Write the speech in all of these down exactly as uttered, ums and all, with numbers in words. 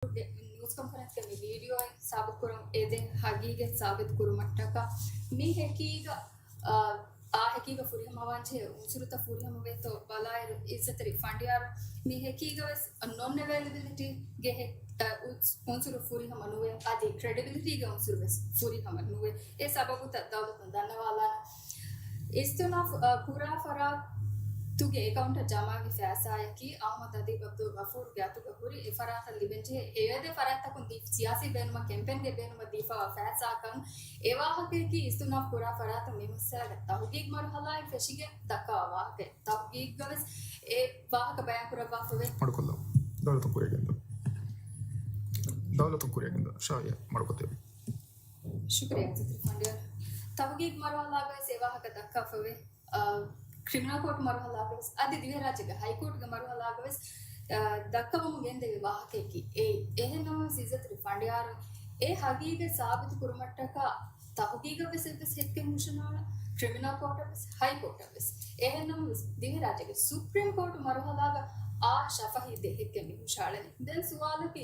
ގެ ނިއުސް ކޮންފަރެންސްގެ މި ވީޑިއޯއިން ސާބިތުކުރަން އެދެން ހަގީގަތް ސާބިތުކުރުމަށްޓަކާ މި ހެކީގަ، އާ، އާ ހެކީގަ ފުރިހަމަވާންޖެހޭ އުންސުރުތައް ފުރިހަމަވޭތޯ ބަލާއިރު، އިއްޒަތްތެރި ފަނޑިޔާރު މި ހެކީގަވެސް ނޮން އެވެލެބިލިޓީގެ ހެ-، އަ، އު-، އުންސުރު ފުރިހަމަ ނުވޭ، އަދި ކްރެޑިބިލިޓީގެ އުންސުރުވެސް ފުރިހަމަ ނުވޭ. އެ ސަބަބުތައް ދައުލަތުން ދަންނަވާލާނަން. އިސްތިއުނާފު، އަ، ކުރާ ފަރާތުގެ އެކައުންޓަށް ޖަމާގެ ފައިސާއަކީ އަޙްމަދު އަދީބް އަބްދުލް ޣަފޫރުގެ އަތުގަ ހުރި އެ ފަރާތަށް ލިބެންޖެހޭ އެވެދޭ ފަރާތްތަކުން ދީ ސިޔާސީ ބޭނުމަށް ކެމްޕޭންގެ ބޭނުމަށް ދީފަވާ ފައިސާކަން. އެ ވާހަކަޔަކީ އިސްތިއުނާފު ކުރާ ފަރާތުން މި މައްސަލަގެ ތަހުގީގު މަރުހަލާއިން ފެށިގެން ދައްކާ ވާހަކައެއް. ތަހުގީގުގަވެސް އެ ވާހަކަ ބަޔާންކުރައްވާފަވޭ. މަޑުކޮށްލަ. ދައުލަތުން ކުރިއަށް ގެންދަން. ދައުލަތުން ކުރިއަށް ގެންދަން. ޝާހިޔާ މަޑުކޮށްދެވި. ޝުކުރިއްޔާ އިއްޒަތްތެރި ފަނޑިޔާރު. ތަހުގީގު މަރުހަލާގަވެސް އެ ވާހަކަ ދައްކާފަވޭ. އާ، ކްރިމިނަލް ކޯޓް މަރުހަލާގަވެސް އަދި ދިވެހިރާއްޖޭގެ ހައިކޯޓްގެ މަރުހަލާގަވެސް، އާ، ދައްކަވަމުން ގެންދެވި ވާހަކައަކީ އެއީ. އެހެންނަމަވެސް އިއްޒަތްތެރި ފަނޑިޔާރު އެ ހަގީގަތް ސާބިތު ކުރުމަށްޓަކާ ތަހުގީގަށްވެސް އެއްވެސް ހެއްކެއް ހުށަނާޅާ، ކްރިމިނަލް ކޯޓަށްވެސް ހައިކޯޓަށްވެސް. އެހެންނަމަވެސް ދިވެހިރާއްޖޭގެ ސުޕްރީމް ކޯޓު މަރުހަލާގަ އާ ޝަފަހީ ދެ ހެއްކެއް މި ހުށަހަޅަނީ. ދެން ސުވާލަކީ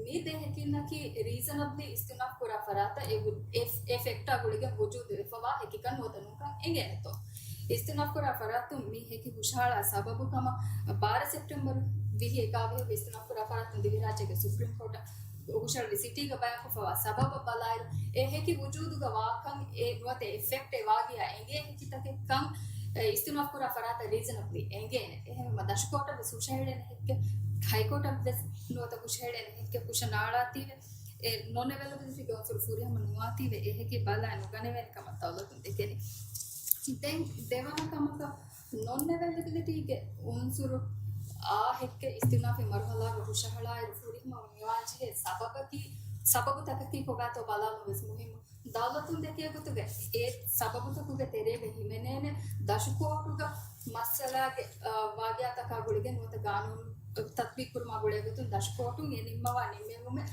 މި ދެ ހެކިންނަކީ ރީޒަނަބްލީ އިސްތިއުނާފް ކުރާ ފަރާތަށް އެ ވު-، އެ، އެ ފެކްޓާ ގުޅިގެން ވުޖޫދު ވެފަވާ ހެކިކަން ނުވަތަ ނޫންކަން އެނގޭނެތޯ؟ އިސްތިއުނާފް ކުރާ ފަރާތުން މި ހެކި ހުށަހަޅާ ސަބަބު ކަމަށް ބާރަ ސެޕްޓެމްބަރު ވިހި އެކާވީހުގެ އިސްތިއުނާފް ކުރާ ފަރާތުން ދިވެހިރާއްޖޭގެ ސުޕްރީމް ކޯޓަށް ހުށަހަޅުވި ސިޓީގަ ބަޔާންކޮށްފަވާ ސަބަބަށް ބަލާއިރު، އެ ހެކި ވުޖޫދުގަ ވާކަން އެ ނުވަތަ އެ ފެކްޓް އެ ވާގިޔާ އެނގޭ ހެކިތަކެއްކަން އެ އިސްތިއުނާފް ކުރާ ފަރާތަށް ރީޒަނަބްލީ އެނގޭނެ. އެހެންވީމަ ދަށުކޯޓަށްވެސް ހުށަހެޅޭނެ ހެއްކެއް، ހައިކޯޓަށްވެސް ނުވަތަ ހުށަހެޅޭނެ ހެއްކެއް ހުށަނާޅާތީވެ، އެ ނޮން އެވެލެބިލިޓީގެ އުންސުރު ފުރިހަމަ ނުވާތީވެ، އެ ހެކި ބަލާ ނުގަނެވޭނެ ކަމަށް ދައުލަތުން ދެކެނީ. ދެން ދެވަނަ ކަމަކަށް ނޮން އެވެލެބިލިޓީގެ އުންސުރު އާ ހެއްކެއް އިސްތިއުނާފީ މަރުހަލާގަ ހުށަހަޅާއިރު ފުރިހަމަ މިވާންޖެހޭ ސަބަބަކީ، ސަބަބުތަކަކީ ކޮބާތޯ ބަލާލުން ވެސް މުހިއްމު. ދައުލަތުން ދެކޭ ގޮތުގަ އެ ސަބަބުތަކުގެ ތެރޭގަ ހިމެނޭނެ ދަށުކޯޓުގަ މައްސަލާގެ، އާ، ވާގިޔާތަކާ ގުޅިގެން ނުވަތަ ގާނޫނު ތަތްބީޤު ކުރުމާ ގުޅޭ ގޮތުން ދަށުކޯޓުން އެ ނިންމަވާ ނިންމެވުމެއް،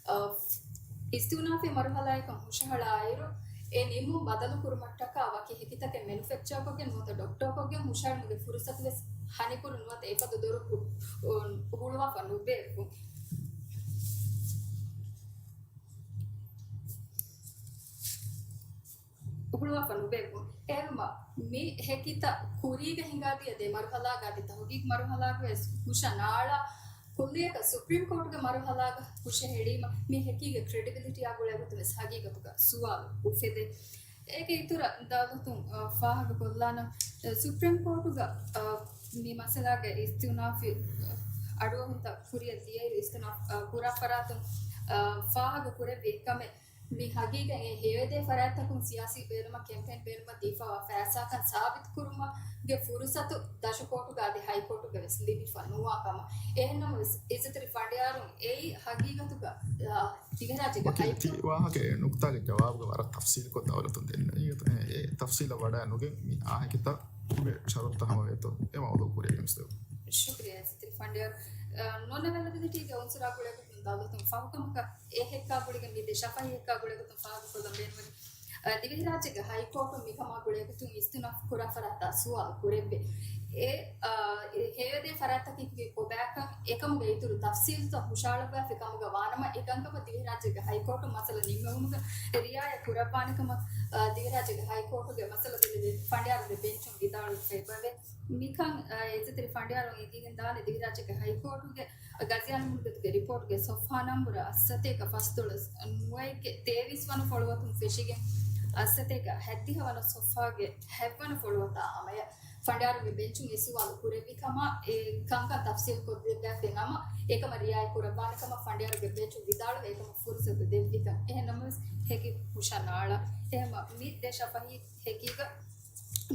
އާ، އިސްތިއުނާފީ މަރުހަލާއަކަށް ހުށަހަޅާއިރު، އެ ނިންމުން ބަދަލު ކުރުމަށްޓަކާ ވަކި ހެކިތަކެއް މެނުފެކްޗާކޮށްގެން ނުވަތަ ޑޮކްޓަރކޮށްގެން ހުށަހެޅުމުގެ ފުރުސަތުވެސް ހަނިކުރު ނުވަތަ އެފަދަ ދޮރު ހު-، ހުޅުވާފަ ނުވޭ. ހުޅުވާފަ ނުވޭ. އެހެންވީމަ، މި ހެކިތައް ކުރީގަ ހިނގާދިޔަ ދެ މަރުހަލާގަ އަދި ތަހުގީގު މަރުހަލާގަވެސް ހުށަނާޅާ ކުއްލިއަކަށް ސުޕްރީމް ކޯޓުގެ މަރުހަލާގަ ހުށަހެޅީމަ، މި ހެކީގެ ކްރެޑިބިލިޓީއާ ގުޅޭގޮތުންވެސް ހަގީގަތުގަ ސުވާލު އުފެދޭ. އޭގެ އިތުރަށް ދައުލަތުން، އަ، ފާހަގަކޮށްލާނަން، އަ، ސުޕްރީމް ކޯޓުގަ، އަ، މި މައްސަލާގެ އިސްތިއުނާފީ، އަ، އަޑުއެހުންތައް ކުރިއަށް ދިޔައިރު އިސްތިއުނާފް، އަ، ކުރާ ފަރާތުން، އަ، ފާހަގަ ކުރެއްވި އެއްކަމެއް މި ހަގީގަތް އެ ހެޔޮއެދޭ ފަރާތްތަކުން ސިޔާސީ ބޭނުމަށް ކެމްޕޭން ބޭނުމަށް ދީފަވާ ފައިސާކަން ސާބިތުކުރުމުގެ ފުރުސަތު ދަށުކޯޓުގަ އަދި ހައިކޯޓުގަވެސް ލިބިފަ ނުވާ ކަމަށް. އެހެންނަމަވެސް، އިއްޒަތްތެރި ފަނޑިޔާރުން އެއީ ހަގީގަތުގަ، އާ، ދިވެހިރާއްޖޭގެ ވަކީލް ތި ހައިކޯ- ވާހަކަ އެ ނުކުތާގެ ޖަވާބުގަ ވަރަށް ތަފްސީލުކޮށް ދައުލަތުން ދެންނެވި. އެ ތަފްސީލަށް ވަޑައި ނުގެން މި އާހެކިތައް އުގެ ޝަރުތުތައް ހަމަވޭތޯ އެ މައުޟޫ ކުރިއަށް ގެނެސްދެވުން. ޝުކުރިއްޔާ އިއްޒަތްތެރި ފަނޑިޔާރު. އަ، ނޮން އެވެލެބިލިޓީގެ އުންސުރާ ގުޅޭގޮތުން ދައުލަތުން ފަހުކަމަކަށް އެ ހެއްކާ ގުޅިގެން މި ދެ ޝަފަހީ ހެއްކާ ގުޅޭގޮތުން ފާހަގަކޮށްލަން ބޭނުންވަނީ، އަ، ދިވެހިރާއްޖޭގެ ހައިކޯޓުން މިކަމާ ގުޅޭގޮތުން އިސްތިއުނާފް ކުރާ ފަރާތާ ސުވާލު ކުރެއްވި. އެ، އަ، އެ ހެޔޮއެދޭ ފަރާތްތަކަކީ ކޮބާކަން އެކަމުގެ އިތުރު ތަފްސީލުތައް ހުށަހަޅައްވާފި ކަމުގަ ވާނަމަ، އެކަންކަމަށް ދިވެހިރާއްޖޭގެ ހައިކޯޓުން މައްސަލަ ނިންމެވުމުގަ ރިއާޔަތް ކުރައްވާނެކަމަށް، އަ، ދިވެހިރާއްޖޭގެ ހައިކޯޓުގެ މައްސަލަ ބެލެވޭ ފަނޑިޔާރުގެ ބެންޗުން ވިދާޅުވެފައިވޭ. މިކަން، އަ، އިއްޒަތްތެރި ފަނޑިޔާރުން އެނގިގެން ދާނެ ދިވެހިރާއްޖޭގެ ހައިކޯޓުގެ ގަޒީ އަލީ މުހައްމަދުގެ ރިޕޯޓްގެ ސޮފްހާ ނަންބުރަށް އަށްސަތޭކަ ފަސްދޮޅަސް ނުވައެއްގެ ތޭވީސް ވަނަ ފޮޅުވަތުން ފެށިގެން އަށްސަތޭކަ ހަތްދިހަ ވަނަ ސޮފްހާގެ ހަތްވަނަ ފޮޅުވަތާ ހަމަޔަށް ފަނޑިޔާރުގެ ބެންޗުން އެ ސުވާލު ކުރެއްވި ކަމަށް އެ ކަންކަން ތަފްސީލް ކޮށްދެއްވާފައި ނަމަ، އެކަމަށް ރިއާޔަތް ކުރައްވާނެ ކަމަށް ފަނޑިޔާރުގެ ބެންޗުން ވިދާޅުވެ އެކަމަށް ފުރުސަތު ދެއްވިކަން. އެހެން ނަމަވެސް ހެކި ހުށަނާޅާ. އެހެންމަ މި ދެ ޝަފަހީ ހެކީގަ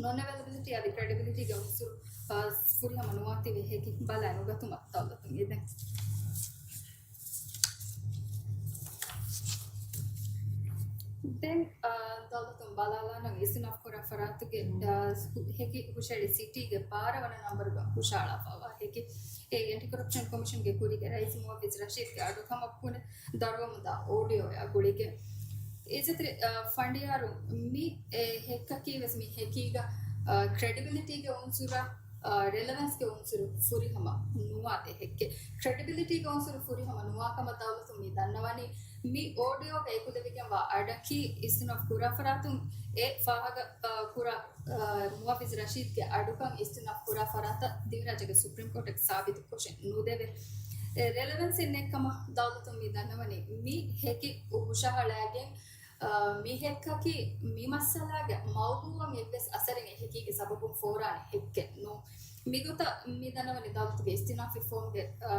ނޮން އެވެލެބިލިޓީ އަދި ކްރެޑިބިލިޓީގެ އުންސުރު، އާ، ފުރިހަމަ ނުވާތީވެ ހެކި ބަލައި ނުގަތުމަށް ދައުލަތުން އެދެން. ދެން، އާ، ދައުލަތުން ބަލާލާނަން އިސްތިއުނާފް ކުރާ ފަރާތުގެ، އާ، ހެކި ހުށަހެޅި ސިޓީގެ ބާރަ ވަނަ ނަންބަރުގަ ހުށަހަޅާފައިވާ ހެކި އެ އެންޓި ކޮރަޕްޝަން ކޮމިޝަންގެ ކުރީގެ ރައީސް މުއައްވިޒް ރަޝީދްގެ އަޑު ކަމަށް ބުނެ ދަރުވަމުންދާ އޯޑިއޯއާ ގުޅިގެން. އިއްޒަތްތެރި، އަ، ފަނޑިޔާރު މި އެ ހެއްކަކީ ވެސް މި ހެކީގަ، އަ، ކްރެޑިބިލިޓީގެ އުންސުރަށް ރެލެވެންސްގެ އުންސުރު ފުރިހަމަ ނުވާ ދެހެއްގެ، ކްރެޑިބިލިޓީގެ އުންސުރު ފުރިހަމަ ނުވާ ކަމަށް ދައުލަތުން މި ދަންނަވަނީ. މި އޯޑިއޯގަ އެކުލެވިގެންވާ އަޑަކީ އިސްތިނާފް ކުރާ ފަރާތުން އެ ފާހަގަ، އާ، ކުރާ، އާ، މުހައްފިޒް ރަޝީދްގެ އަޑުކަން އިސްތިނާފް ކުރާ ފަރާތަށް ދިވެހިރާއްޖޭގެ ސުޕްރީމް ކޯޓަށް ސާބިތުކޮށެއް ނުދެވޭ. އެ ރެލެވެންސެއް ނެތްކަމަށް ދައުލަތުން މި ދަންނަވަނީ. މި ހެކި ހުށަހަޅައިގެން، އާ، މި ހެއްކަކީ މި މައްސަލާގެ މައުޟޫޢަށް އެއްވެސް އަސަރެއް އެ ހެކީގެ ސަބަބުން ފޯރާނެ ހެއްކެއް ނޫން. މިގޮތަށް މި ދަންނަވަނީ ދައުލަތުގެ އިސްތިނާފީ ފޯމްގެ، އާ،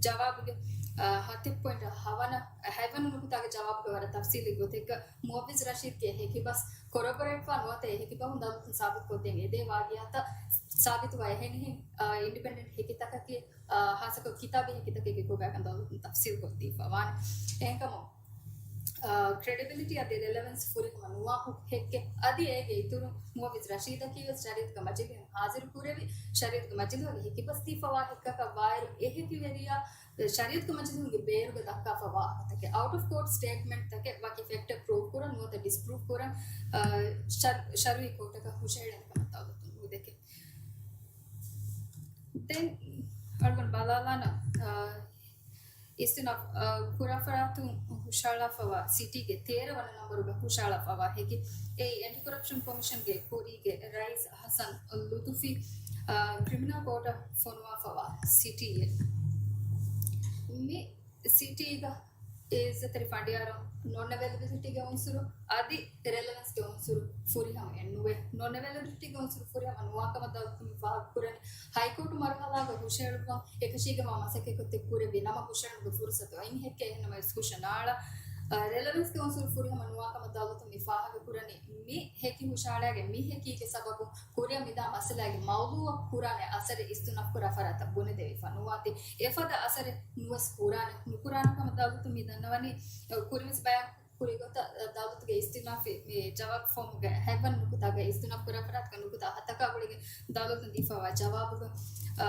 ޖަވާބުގެ، އާ، ހަތެއް ޕޮއިންޓް ހަވަނަ، ހަތްވަނަ ނުކުތާގެ ޖަވާބުގެ ވަރަށް ތަފްސީލީ ގޮތެއްގަ މުއައްވިޒް ރަޝީދްގެ ހެކިބަސް ކޮރަބޮރޭޓްވާ ނުވަތަ އެ ހެކިބަހުން ދައުލަތުން ސާބިތުކޮށްދޭން އެދޭ ވާގިޔާތައް ސާބިތުވާ އެހެނިހެން، އާ، އިންޑިޕެންޑެންޓް ހެކިތަކަކީ، އާ، ހާއްސަކޮށް ކިތާބީ ހެކިތަކެއްގެ ކޮބާކަން ދައުލަތުން ތަފްސީލް ކޮށްދީފަ ވާނެ. އެހެންކަމުން، އާ، ކްރެޑިބިލިޓީ އަދި ރެލެވެންސް ފުރިހަމަ ނުވާ ހެއްކެއް. އަދި އޭގެ އިތުރުން މުއައްވިޒް ރަޝީދަކީ ވެސް ޝަރީއަތުގެ މަޖިލީހުން ހާޒިރު ކުރެވި، ޝަރީއަތުގެ މަޖިލީހުގެ ހެކިބަސް ދީފަވާ ހެއްކަކަށް ވާއިރު، އެ ހެކިވެރިޔާ ޝަރީއަތުގެ މަޖިލީހުންގެ ބޭރުގަ ދައްކާފަވާ ވާހަކަތަކެއް، އައުޓް އޮފް ކޯޓް ސްޓޭޓްމެންޓްތަކެއް ވަކި ފެކްޓެއް ޕްރޫވް ކުރަން ނުވަތަ ޑިސްޕްރޫވް ކުރަން، އާ، ޝަރު-، ޝަރުއީ ކޯޓަކަށް ހުށަހެޅޭނެ ކަމަށް ދައުލަތުން ނުދެކެ. ދެން އަޅުގަނޑު ބަލާލާނަ، އާ، އިސްތިނާފް، އާ، ކުރާ ފަރާތުން ހުށަހަޅާފަވާ ސިޓީގެ ތޭރަ ވަނަ ނަންބަރުގަ ހުށަހަޅާފަވާ ހެކި، އެއީ އެންޓި ކޮރަޕްޝަން ކޮމިޝަންގެ ކުރީގެ ރައީސް ހަސަން ލުތުފީ، އާ، ކްރިމިނަލް ކޯޓަށް ފޮނުވާފަވާ ސިޓީއެއް. މި ސިޓީގަ އިއްޒަތްތެރި ފަނޑިޔާރުން ނޮން އެވެލެބިލިޓީގެ އުންސުރު އަދި ރެލެވެންސްގެ އުންސުރު ފުރިހަމައެއް ނުވޭ. ނޮން އެވެލެބިލިޓީގެ އުންސުރު ފުރިހަމަ ނުވާ ކަމަށް ދައުލަތުން މި ފާހަގަކުރަނީ. ހައިކޯޓު މަރުހަލާގަ ހުށަހެޅުއްވަން އެކަށީގެންވާ މަސައްކަތްކޮށްދޭ ކުރެއްވި ނަމަ ހުށަހެޅުމުގެ ފުރުސަތު އައިން ހެއްކޭ އެހެންނަމަވެސް ހުށަނާޅާ. އަ، ރެލެވެންސްގެ އުންސުރު ފުރިހަމަ ނުވާ ކަމަށް ދައުލަތުން މި ފާހަގަކުރަނީ. މި ހެކި ހުށަހަޅާގެން މި ހެކީގެ ސަބަބުން ކުރިއަށް މިދާ މައްސަލާގެ މައުޟޫޢަށް ކުރާނެ އަސަރެއް އިސްތިނާފް ކުރާ ފަރާތަށް ބުނެދެވިފަ ނުވާތީ، އެފަދަ އަސަރެއް ނުވެސް ކުރާނެ، ނުކުރާނެ ކަމަށް ދައުލަތުން މި ދަންނަވަނީ. ކުރިންވެސް ބަޔާން ކުރި ގޮތަށް، ދައުލަތުގެ އިސްތިނާފީ މި ޖަވާބު ފޯމުގެ ހަތްވަނަ ނުކުތާގައި އިސްތިނާފް ކުރާ ފަރާތުގެ ނުކުތާ ހަތަކާ ގުޅިގެން ދައުލަތުން ދީފަވާ ޖަވާބުގަ، އާ،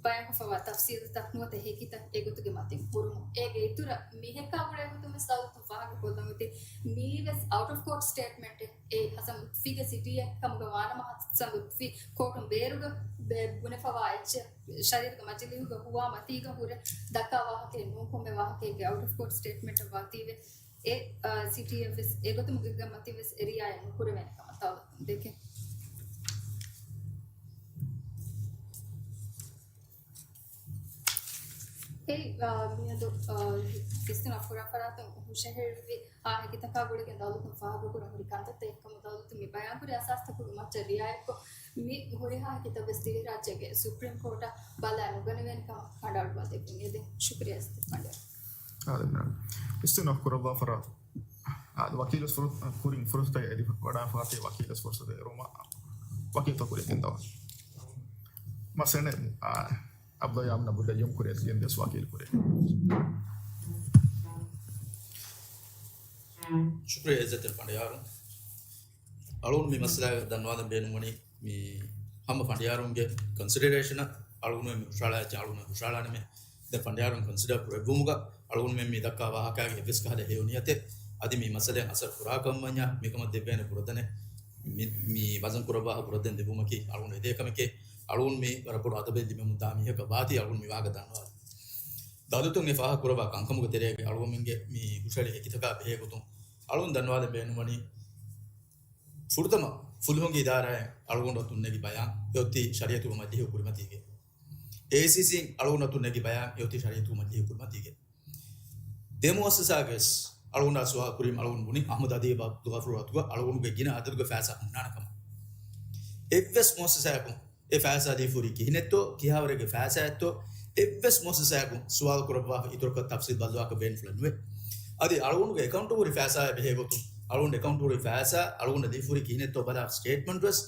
ބަޔާންކޮށްފަވާ ތަފްސީލުތައް ނުވަތަ ހެކިތައް އެގޮތުގެ މަތިން ހުރުމުން. އޭގެ އިތުރަށް މި ހެއްކާ ގުޅޭ ގޮތުން ވެސް ދައުލަތުން ފާހަގަކޮށްލަން އޮތީ މީވެސް އައުޓް އޮފް ކޯޓް ސްޓޭޓްމަންޓެއް. އެ ހަސަން ލުތުފީގެ ސިޓީއެއް ކަމުގަ ވާނަމަ، ހަސަން ލުތުފީ ކޯޓުން ބޭރުގަ ބެ-، ބުނެފަވާ އެއްޗެއް ޝަރީއަތުގެ މަޖިލީހުގަ ހުވާ މަތީގަ ހުރެ ދައްކާ ވާހަކައެއް ނޫން. ކޮންމެ ވާހަކައެއްގެ އައުޓް އޮފް ކޯޓް ސްޓޭޓްމަންޓަށް ވާތީވެ، އެ، އާ، ސިޓީއަށް ވެސް އެގޮތުން ގެއްގަ މަތިން ވެސް ރިއާޔަތް ނުކުރެވޭނެ ކަމަށް ދައުލަތުން ދެކެ. އެ، އާ، މިއަދު، އާ، އިސްތިނާފް ކުރާ ފަރާތުން ހުށަހެޅުއްވި އާ ހެކިތަކާ ގުޅިގެން ދައުލަތުން ފާހަގަކުރަން ހުރި ކަންތައްތައް އެއްކަމު ދައުލަތުން މި ބަޔާންކުރި އަސާސްތަކުގެ މައްޗަށް ރިއާޔަތްކޮށް، މި ހުރިހާ ހެކިތައް ވެސް ދިވެހިރާއްޖޭގެ ސުޕްރީމް ކޯޓަށް ބަލާ ނުގަނެވޭނެ ކަމަށް ކަނޑައަޅުވާ ދެއްވުން އެދެން. ޝުކުރިއްޔާ އިސްތިފް ފަނޑިޔާރު. އާދެ، އިސްތިނާފް ކުރައްވާ ފަރާތު. އާދެ، ވަކީލު ފުރު-، ކުރިން ފުރުސަތަށް އެދި ވަޑާފާތީ ވަކީލަސް ފުރުސަތު އެރުމަށް ވަކީލުތައް ކުރިއަށް ގެންދަވާ. މަސްއެނެ، އާ، އަބްދުﷲ ޔާމްނަ ބުދައްޔުމް ކުރިއަށް ގެންދެސް ވަކީލު ކުރި. ޝުކުރިއްޔާ އިއްޒަތްތެރި ފަނޑިޔާރު. އަޅުގަނޑު މި މައްސަލާ ދަންނަވާލަން ބޭނުންވަނީ މި ހަމަ ފަނޑިޔާރުންގެ ކޮންސިޑަރޭޝަނަށް އަޅުގަނޑުމެން މި ހުށަހަޅާ އެއްޗެއް އަޅުގަނޑު ހުށަހަޅާނަމޭ. ދެން ފަނޑިޔާރުން ކޮންސިޑަރ ކުރެއްވުމުގަ އަޅުގަނޑުމެން މި ދައްކާ ވާހަކާގެ އެއްވެސް ކަހަލަ ހެޔޮ ނިޔަތެއް އަދި މި މައްސަލައިން އަސަރު ކުރާ ކަންވަންޏާ މިކަމަށް ދެއްވޭނެ ބުރަދަނެއް މި، މި ވަޒަން ކުރައްވާ ބުރަދަން ދެއްވުމަކީ އަޅުގަނޑު އެދޭ ކަމެކޭ. އަޅުގަނޑު މި ވަރަށް ބޮޑު އަދަބެއް ލިބެމުން ދާ މީހަކަށް ވާތީ އަޅުގަނޑު މި ވާހަކަ ދަންނަވާލީ. ދައުލަތުން މި ފާހަގަ ކުރައްވާ ކަންކަމުގެ ތެރޭގައި އަޅުގަނޑުމެންގެ މި ހުށަހެޅި ހެކިތަކާ ބެހޭ ގޮތުން އަޅުގަނޑު ދަންނަވާލަން ބޭނުންވަނީ، ފުރަތަމަ ފުލުހުންގެ އިދާރާއިން އަޅުގަނޑު އަތުން ނެގި ބަޔާން އެއޮތީ ޝަރީއަތުގެ މަޖިލީހުގެ ކުރިމަތީގައި. އޭސީސީން އަޅުގަނޑު އަތުން ނެގި ބަޔާން އެއޮތީ ޝަރީއަތުގެ މަޖިލީހުގެ ކުރިމަތީގައި. ދެ މުއައްސަސާގެ ވެސް އަޅުގަނޑާ ސުވާލު ކުރީމަ އަޅުގަނޑު ބުނި އަޙްމަދު އަދީބް އަބްދުލްޣަފޫރު އަތުގަ އަޅުގަނޑުގެ ގިނަ އަދަދުގެ ފައިސާ ހުންނާނެ ކަމަށް. އެއްވެސް މުއައްސަސާއަކުން އެ ފައިސާ ދީފަ ހުރީ ކިހިނެއްތޯ، ކިހާވަރެއްގެ ފައިސާއެއްތޯ، އެއްވެސް މުއައްސަސާއަކުން ސުވާލު ކުރައްވާފަ އިތުރަކަށް ތަފްސީލް ބައްލަވާކަށް ބޭނުންފުޅެއް ނުވޭ. އަދި އަޅުގަނޑުގެ އެކައުންޓު ހުރި ފައިސާއާ ބެހޭ ގޮތުން، އަޅުގަނޑު އެކައުންޓު ހުރި ފައިސާ އަޅުގަނޑަށް ދީފަ ހުރީ ކިހިނެއްތޯ ބަލާ ސްޓޭޓްމަންޓް ވެސް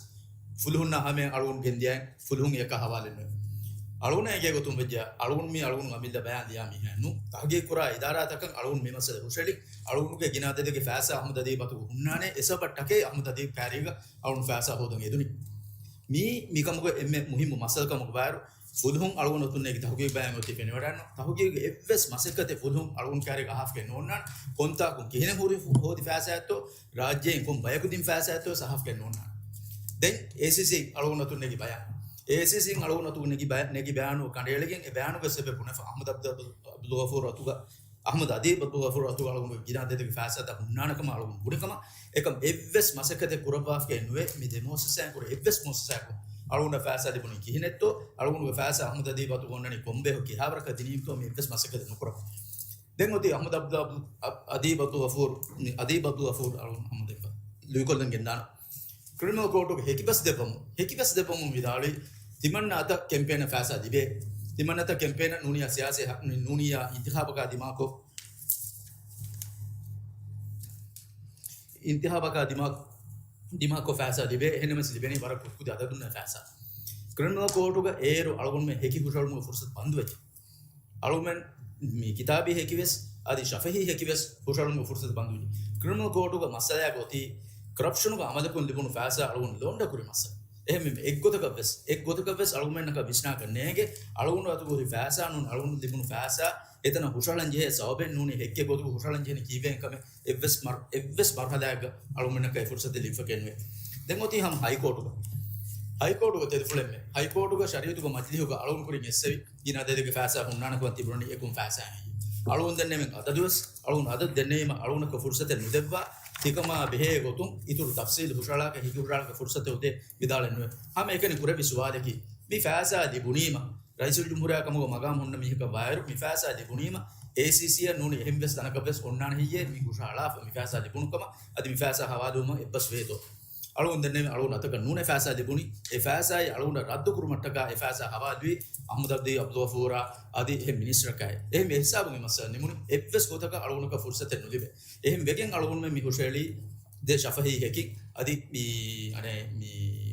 ފުލުހުންނާ ހަމަޔަށް އަޅުގަނޑު ގެންދިޔައިން ފުލުހުން އެކަށް ހަވާލެއް ނުވޭ. އަޅުގަނޑަށް އެނގޭ ގޮތުން ވެއްޖެ އަޅުގަނޑު މީ އަޅުގަނޑު އަމިއްލަ ބަޔާން ލިޔާ މީހެއް ނޫން. ތަހުގީގު ކުރާ އިދާރާތަކަށް އަޅުގަނޑު މި މައްސަލަ ހުށަހެޅި އަޅުގަނޑުގެ ގިނަ އަދަދެއްގެ ފައިސާ އަޙްމަދު އަދީބް އަތުގަ ހުންނާނެ. އެ ސަބަބަށްޓަކައި އަޙްމަދު އަދީބް ކާރީގަ އަޅުން ފައިސާ ހޯދަން އެދުނީ. މީ، މިކަމުގެ އެންމެ މުހިއްމު މައްސަލަ ކަމުގަ ވާއިރު، ފުލުހުން އަޅުގަނޑު އަތުން ނެގި ތަހުގީގު ބަޔާން އޮތީ ފެނިވަޑައިގަންނަ. ތަހުގީގުގެ އެއްވެސް މަސައްކަތެއް ފުލުހުން އަޅުގަނޑު ކާރީގަ އަހާފައެއް ނޯންނާނެ. ކޮންތާކުން ކިހިނެއް ހުރި ހޯދި ފައިސާއެއްތޯ، ރާއްޖޭން ކޮން ބަޔަކު ދިން ފައިސާއެއްތޯ ވެސް އަހާފައެއް ނޯންނާނެ. ދެން އޭސީސީ އަޅުގަނޑު އަތުން ނެގި ބަޔާން. އޭސީސީން އަޅުގަނޑު އަތުގަ ނެގި ބަޔާ-، ނެގި ބަޔާނު ކަނޑައެޅިގެން އެ ބަޔާނުގެ ސަބަބުން އަޙްމަދު އަބްދު-، އަބްދުލް ޣަފޫރު އަތުގަ، އަޙްމަދު އަދީބް އަބްދުލް ޣަފޫރު އަތުގަ އަޅުގަނޑުގެ ގިނަ އަދަދެއްގެ ފައިސާތައް ހުންނާނެ ކަމަށް އަޅުގަނޑު ބުނި ކަމަށް. އެކަމް އެއްވެސް މަސައްކަތެއް ކުރައްވާފައެއް ނުވޭ. މި ދެ މުއައްސަސާއިން ކުރެ އެއްވެސް މުއައްސަސާއަކު އަޅުގަނޑަށް ފައިސާ ލިބުނީ ކިހިނެއްތޯ، އަޅުގަނޑުގެ ފައިސާ އަޙްމަދު އަދީބް އަތުގަ އޮންނަނީ ކޮންބޭހު ކިހާވަރަކަށް ދިނީމްތޯ، މި އެއްވެސް މަސައްކަތެއް ނުކުރައްވާ. ދެން އޮތީ އަޙްމަދު އަބްދު-، އަބް-، އަދީބް އަބްދުލް ޣަފޫރު، މި އަދީބް އަބްދުލް ޣަފޫރު އަޅުގަނޑު ހަމަ ދެއްވާ. ލުއިކޮށްލަން ގެންދާނަ. ކްރިމިނަލް ކޯޓުގެ ހެކިބަސް ދެއްވަމުން، ހެކިބަސް ދެއްވަމުން ވިދާޅުވި، ތިމަންނަ އަތަށް ކެމްޕޭނަށް ފައިސާ ލިބޭ. ތިމަންނަ އަތަށް ކެމްޕޭނަށް ނޫނީ ސިޔާސީ ހަ-، ނޫނީ އިންތިޚާބަކާ ދިމާކޮށް، އިންތިޚާބަކާ ދިމާ-، ދިމާކޮށް ފައިސާ ލިބޭ. އެހެންނަމަސް ލިބެނީ ވަރަށް ކުދި ކުދި އަދަދުންނަށް ފައިސާ. ކްރިމިނަލް ކޯޓުގަ އޭރު އަޅުގަނޑުމެން ހެކި ހުށަހެޅުމުގެ ފުރުސަތު ބަންދުވެއްޖެ. އަޅުމެން މި ކިތާބީ ހެކިވެސް، އަދި ޝަފަހީ ހެކިވެސް ހުށަހެޅުމުގެ ފުރުސަތު ބަންދުވި. ކްރިމިނަލް ކޯޓުގަ މައްސަލައާގެ އޮތީ ކަރަޕްޝަނުގެ އަމަލަކުން ލިބުނު ފައިސާ އަޅުގަނޑު ލޯންޑަކުރި މައްސަލަ. އެހެންވީމަ އެއްގޮތަކަށްވެސް، އެއްގޮތަކަށްވެސް އަޅުގަނޑުމެންނަކަށް ވިސްނާކަށް ނޭނގެ، އަޅުގަނޑު އަތުގަ ހުރި ފައިސާ ނޫން އަޅުގަނޑު ލިބުނު ފައިސާ އެތަނަށް ހުށަހަޅަން ޖެހޭ ސަބަބެއް ނޫނީ ހެއްކެއް ގޮތުގަ ހުށަހަޅަން ޖެހެނީ ކީއްވެ ކަމެއް އެއްވެސް މަރ-، އެއްވެސް މަރުހަލާއެއްގަ އަޅުގަނޑުމެންނަކަށް އެ ފުރުސަތެއް ލިބިފަކެއް ނުވޭ. ދެން އޮތީ ހަމަ ހައިކޯޓުގަ. ހައިކޯޓުގަ ތެދުފުޅެއްމެ. ހައިކޯޓުގަ ޝަރީއަތުގެ މަޖިލީހުގަ އަޅުގަނޑު ކުރިން އެއްސެވި. ގިނަ އަދަދެއްގެ ފައިސާ ހުންނާނެ ކަމަށް ތިބުނަނީ އެކުން ފައިސާއިން. އަޅުގަނޑު ދެންނެވި އަދަދުވެސް، އަޅުގަނޑު އަދަދު ދެންނެވީމަ އަޅުގަނޑަކަށް ފުރުސަތެއް ނުދެއްވާ، ތިކަމާ ބެހޭ ގޮތުން އިތުރު ތަފްސީލު ހުށަހަޅާކަށް ހިކި ހުށަހަޅާކަށް ފުރުސަތެއް އުދޭ ވިދާޅެއް ނުވޭ. ހަމަ އެކަނި ކުރެއްވި ސުވާލަކީ، މި ފައިސާ ލިބުނީމަ، ރައީސުލްޖުމްހޫރިއްޔާ ކަމުގަ މަގާމް ހުންނަ މީހަކަށް ވާއިރު، މި ފައިސާ ލިބުނީމަ، އޭސީސީއަށް ނޫނީ އެހެން ވެސް ތަނަކަށް ވެސް އޮންނާނެ ހެއްޔޭ މި ހުށަހަޅާފަ، މި ފައިސާ ލިބުނު ކަމަށް، އަދި މި ފައިސާ ހަވާލުވުމަށް އެއްބަސް ވޭތޯ؟ އަޅުގަނޑު ދެންނެވި އަޅުގަނޑު އަތަކަށް ނޫނޭ ފައިސާ ލިބުނީ. އެ ފައިސާއި އަޅުގަނޑަށް ރައްދު ކުރުމަށްޓަކާ އެ ފައިސާ ހަވާލުވީ އަޙްމަދު އަދީބް އަބްދުލް ޣަފޫރާ އަދި އެހެން މިނިސްޓަރަކާއި. އެހެން މި ހިސާބުން އެ މައްސަލަ ނިމުނީ. އެއްވެސް ގޮތަކަށް އަޅުގަނޑަކަށް ފުރުސަތެއް ނުލިބޭ. އެހެން ވެގެން އަޅުގަނޑުމެން މި ހުށަހެޅީ ދެ ޝަފަހީ ހެކިން އަދި މި، އަނެއް، މި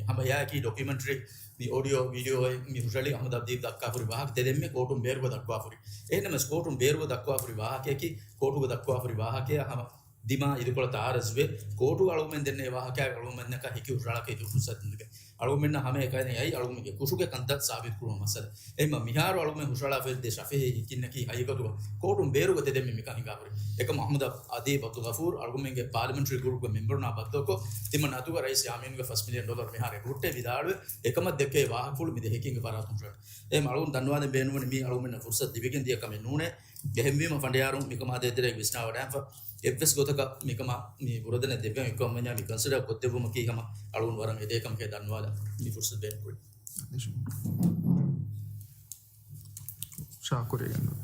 ހަމަ އެއާއެކީ ޑޮކިއުމެންޓަރީ، މި އޮޑިއޯ ވީޑިއޯއެއް މި ހުށަހެޅީ އަޙްމަދު އަދީބް ދައްކާފަހުރި ވާހަކަ ތެދެއްމެ ކޯޓުން ބޭރުގަ ދައްކާފަހުރި. އެހެންނަމަވެސް ކޯޓުން ބޭރުގަ ދައްކާފަހުރި ވާހަކަޔަކީ، ކޯޓުގަ ދައްކާފަހުރި ވާހަކަޔާ ހަމަ ދިމާ އިދިކޮޅަށް ތައާރަޒުވެ، ކޯޓުގަ އަޅުގަނޑުމެން ދެންނެވި ވާހަކައިގަ އަޅުގަނޑުމެންނަކަށް ހެކި ހުށަހަޅާކަށް އިތުރު ފުރުސަތެއް ނުލިބޭ. އަޅުގަނޑުމެންނަށް ހަމައެކަނި އައީ އަޅުގަނޑުމެންގެ ކުށުގެ ކަންތައް ސާބިތުކުރުމަށް މައްސަލަ. އެހެންމަ މިހާރު އަޅުގަނޑުމެން ހުށަހަޅާފައިވާ ދެ ޝަފަހީ ހެކިންނަކީ ހަގީގަތުގަ ކޯޓުން ބޭރުގަ ތެދެއްމެ މިކަން ހިނގާފަހުރި. އެކަމަށް އަޙްމަދު އަދީބް އަބްދުލް ޣަފޫރު އަޅުގަނޑުމެންގެ ޕާލަމެންޓަރީ ގްރޫޕްގެ މެމްބަރުންނާ ބައްދަލުކޮށް، ތިމަން އަތުގަ ރައީސް ޔާމީނުގެ ފަސް މިލިއަން ޑޮލަރު މިހާރު އެބަހުއްޓޭ ވިދާޅުވެ، އެކަމަށް ދެއްކޭ ވާހަކަފުޅު މި ދެ ހެކިންގެ ފަރާތުން ހުށަހެޅުން. އެހެން އަޅުގަނޑު ދަންނަވާލަން ބޭނުންވަނީ މީ އަޅުގަނޑުމެންނަށް ފުރުސަތު ލިބިގެން ދިޔަ ކަމެއް ނޫނޭ. އެހެންވީމަ ފަނޑިޔާރުން މިކަމާ ދޭތެރޭގަ ވިސްނާވަޑައިގެންފަ އެއްވެސް ގޮތަކަށް މިކަމާ މި ބުރަދަނެ ދެއްވެން އެއްކަމަށް ވަންޏާ މި ކަންސިޑަރ ކޮށްދެއްވުމަކީ ހަމަ އަޅުގަނޑު ވަރަށް އެދޭ ކަމެކޭ ދަންނަވާލަން މި ފުރުސަތު ބޭނުންކުރީ. ޝާކުރެއް ގެންދަ.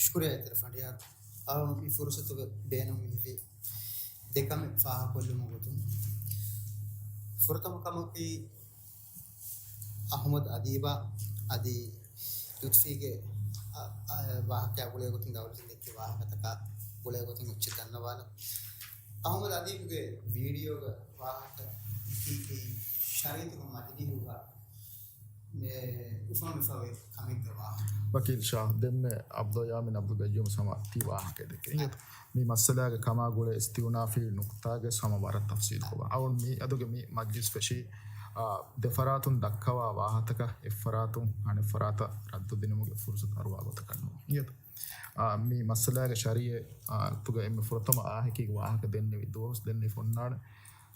ޝުކުރިއްޔާ އިތުރު ފަނޑިޔާރު. އަޅުގަނޑު މި ފުރުސަތުގެ ބޭނުން މި ދެ ކަމެއް ފާހަގަކޮށްލުމުގެ ގޮތުން. ފުރަތަމަ ކަމަކީ، އަޙްމަދު އަދީބާ އަދި ލުތުފީގެ، އަ، އަ، ވާހަކައާ ގުޅޭ ގޮތުން ދައުލަތުން ދެއްކި ވާހަކަތަކާ ގުޅޭ ގޮތުން އެއްޗެއް ދަންނަވާލަން. އަޙްމަދު އަދީބުގެ ވީޑިއޯގެ ވާހަކަ އެކީ ޝަރީއަތުގެ މަޖިލީހުގަ މި އުފަންވެފަވޭ ކަމެއްގެ ވާހަކަ. ވަކީލް ޝާ، ދެންމެ އަބްދުލް ޔާމީން އަބްދުލް ގައްޔޫމް ހަމަ ތި ވާހަކައެއް ދެއްކޭ. އިނގޭތަ؟ މި މައްސަލާގެ ކަމާ ގުޅޭ އިސްތިއުނާފީ ނުކުތާގެ ހަމަ ވަރަށް ތަފްސީލުކޮށް އަޅުން މި އަދުގެ މި މަޖްލިސް ފެށީ، އާ، ދެފަރާތުން ދައްކަވާ ވާހަކަތަކަށް އެއްފަރާތުން އަނެއްފަރާތަށް ރައްދު ދިނުމުގެ ފުރުސަތު އަރުވާ ގޮތަކަށް ނޫން. އިނގޭތަ؟ އާ، މި މައްސަލާގެ ޝަރީއަތުގަ އެންމެ ފުރަތަމަ އާހެކީގެ ވާހަކަ ދެންނެވި ދުވަހުސް ދެންނެވި ފޮންނާނެ.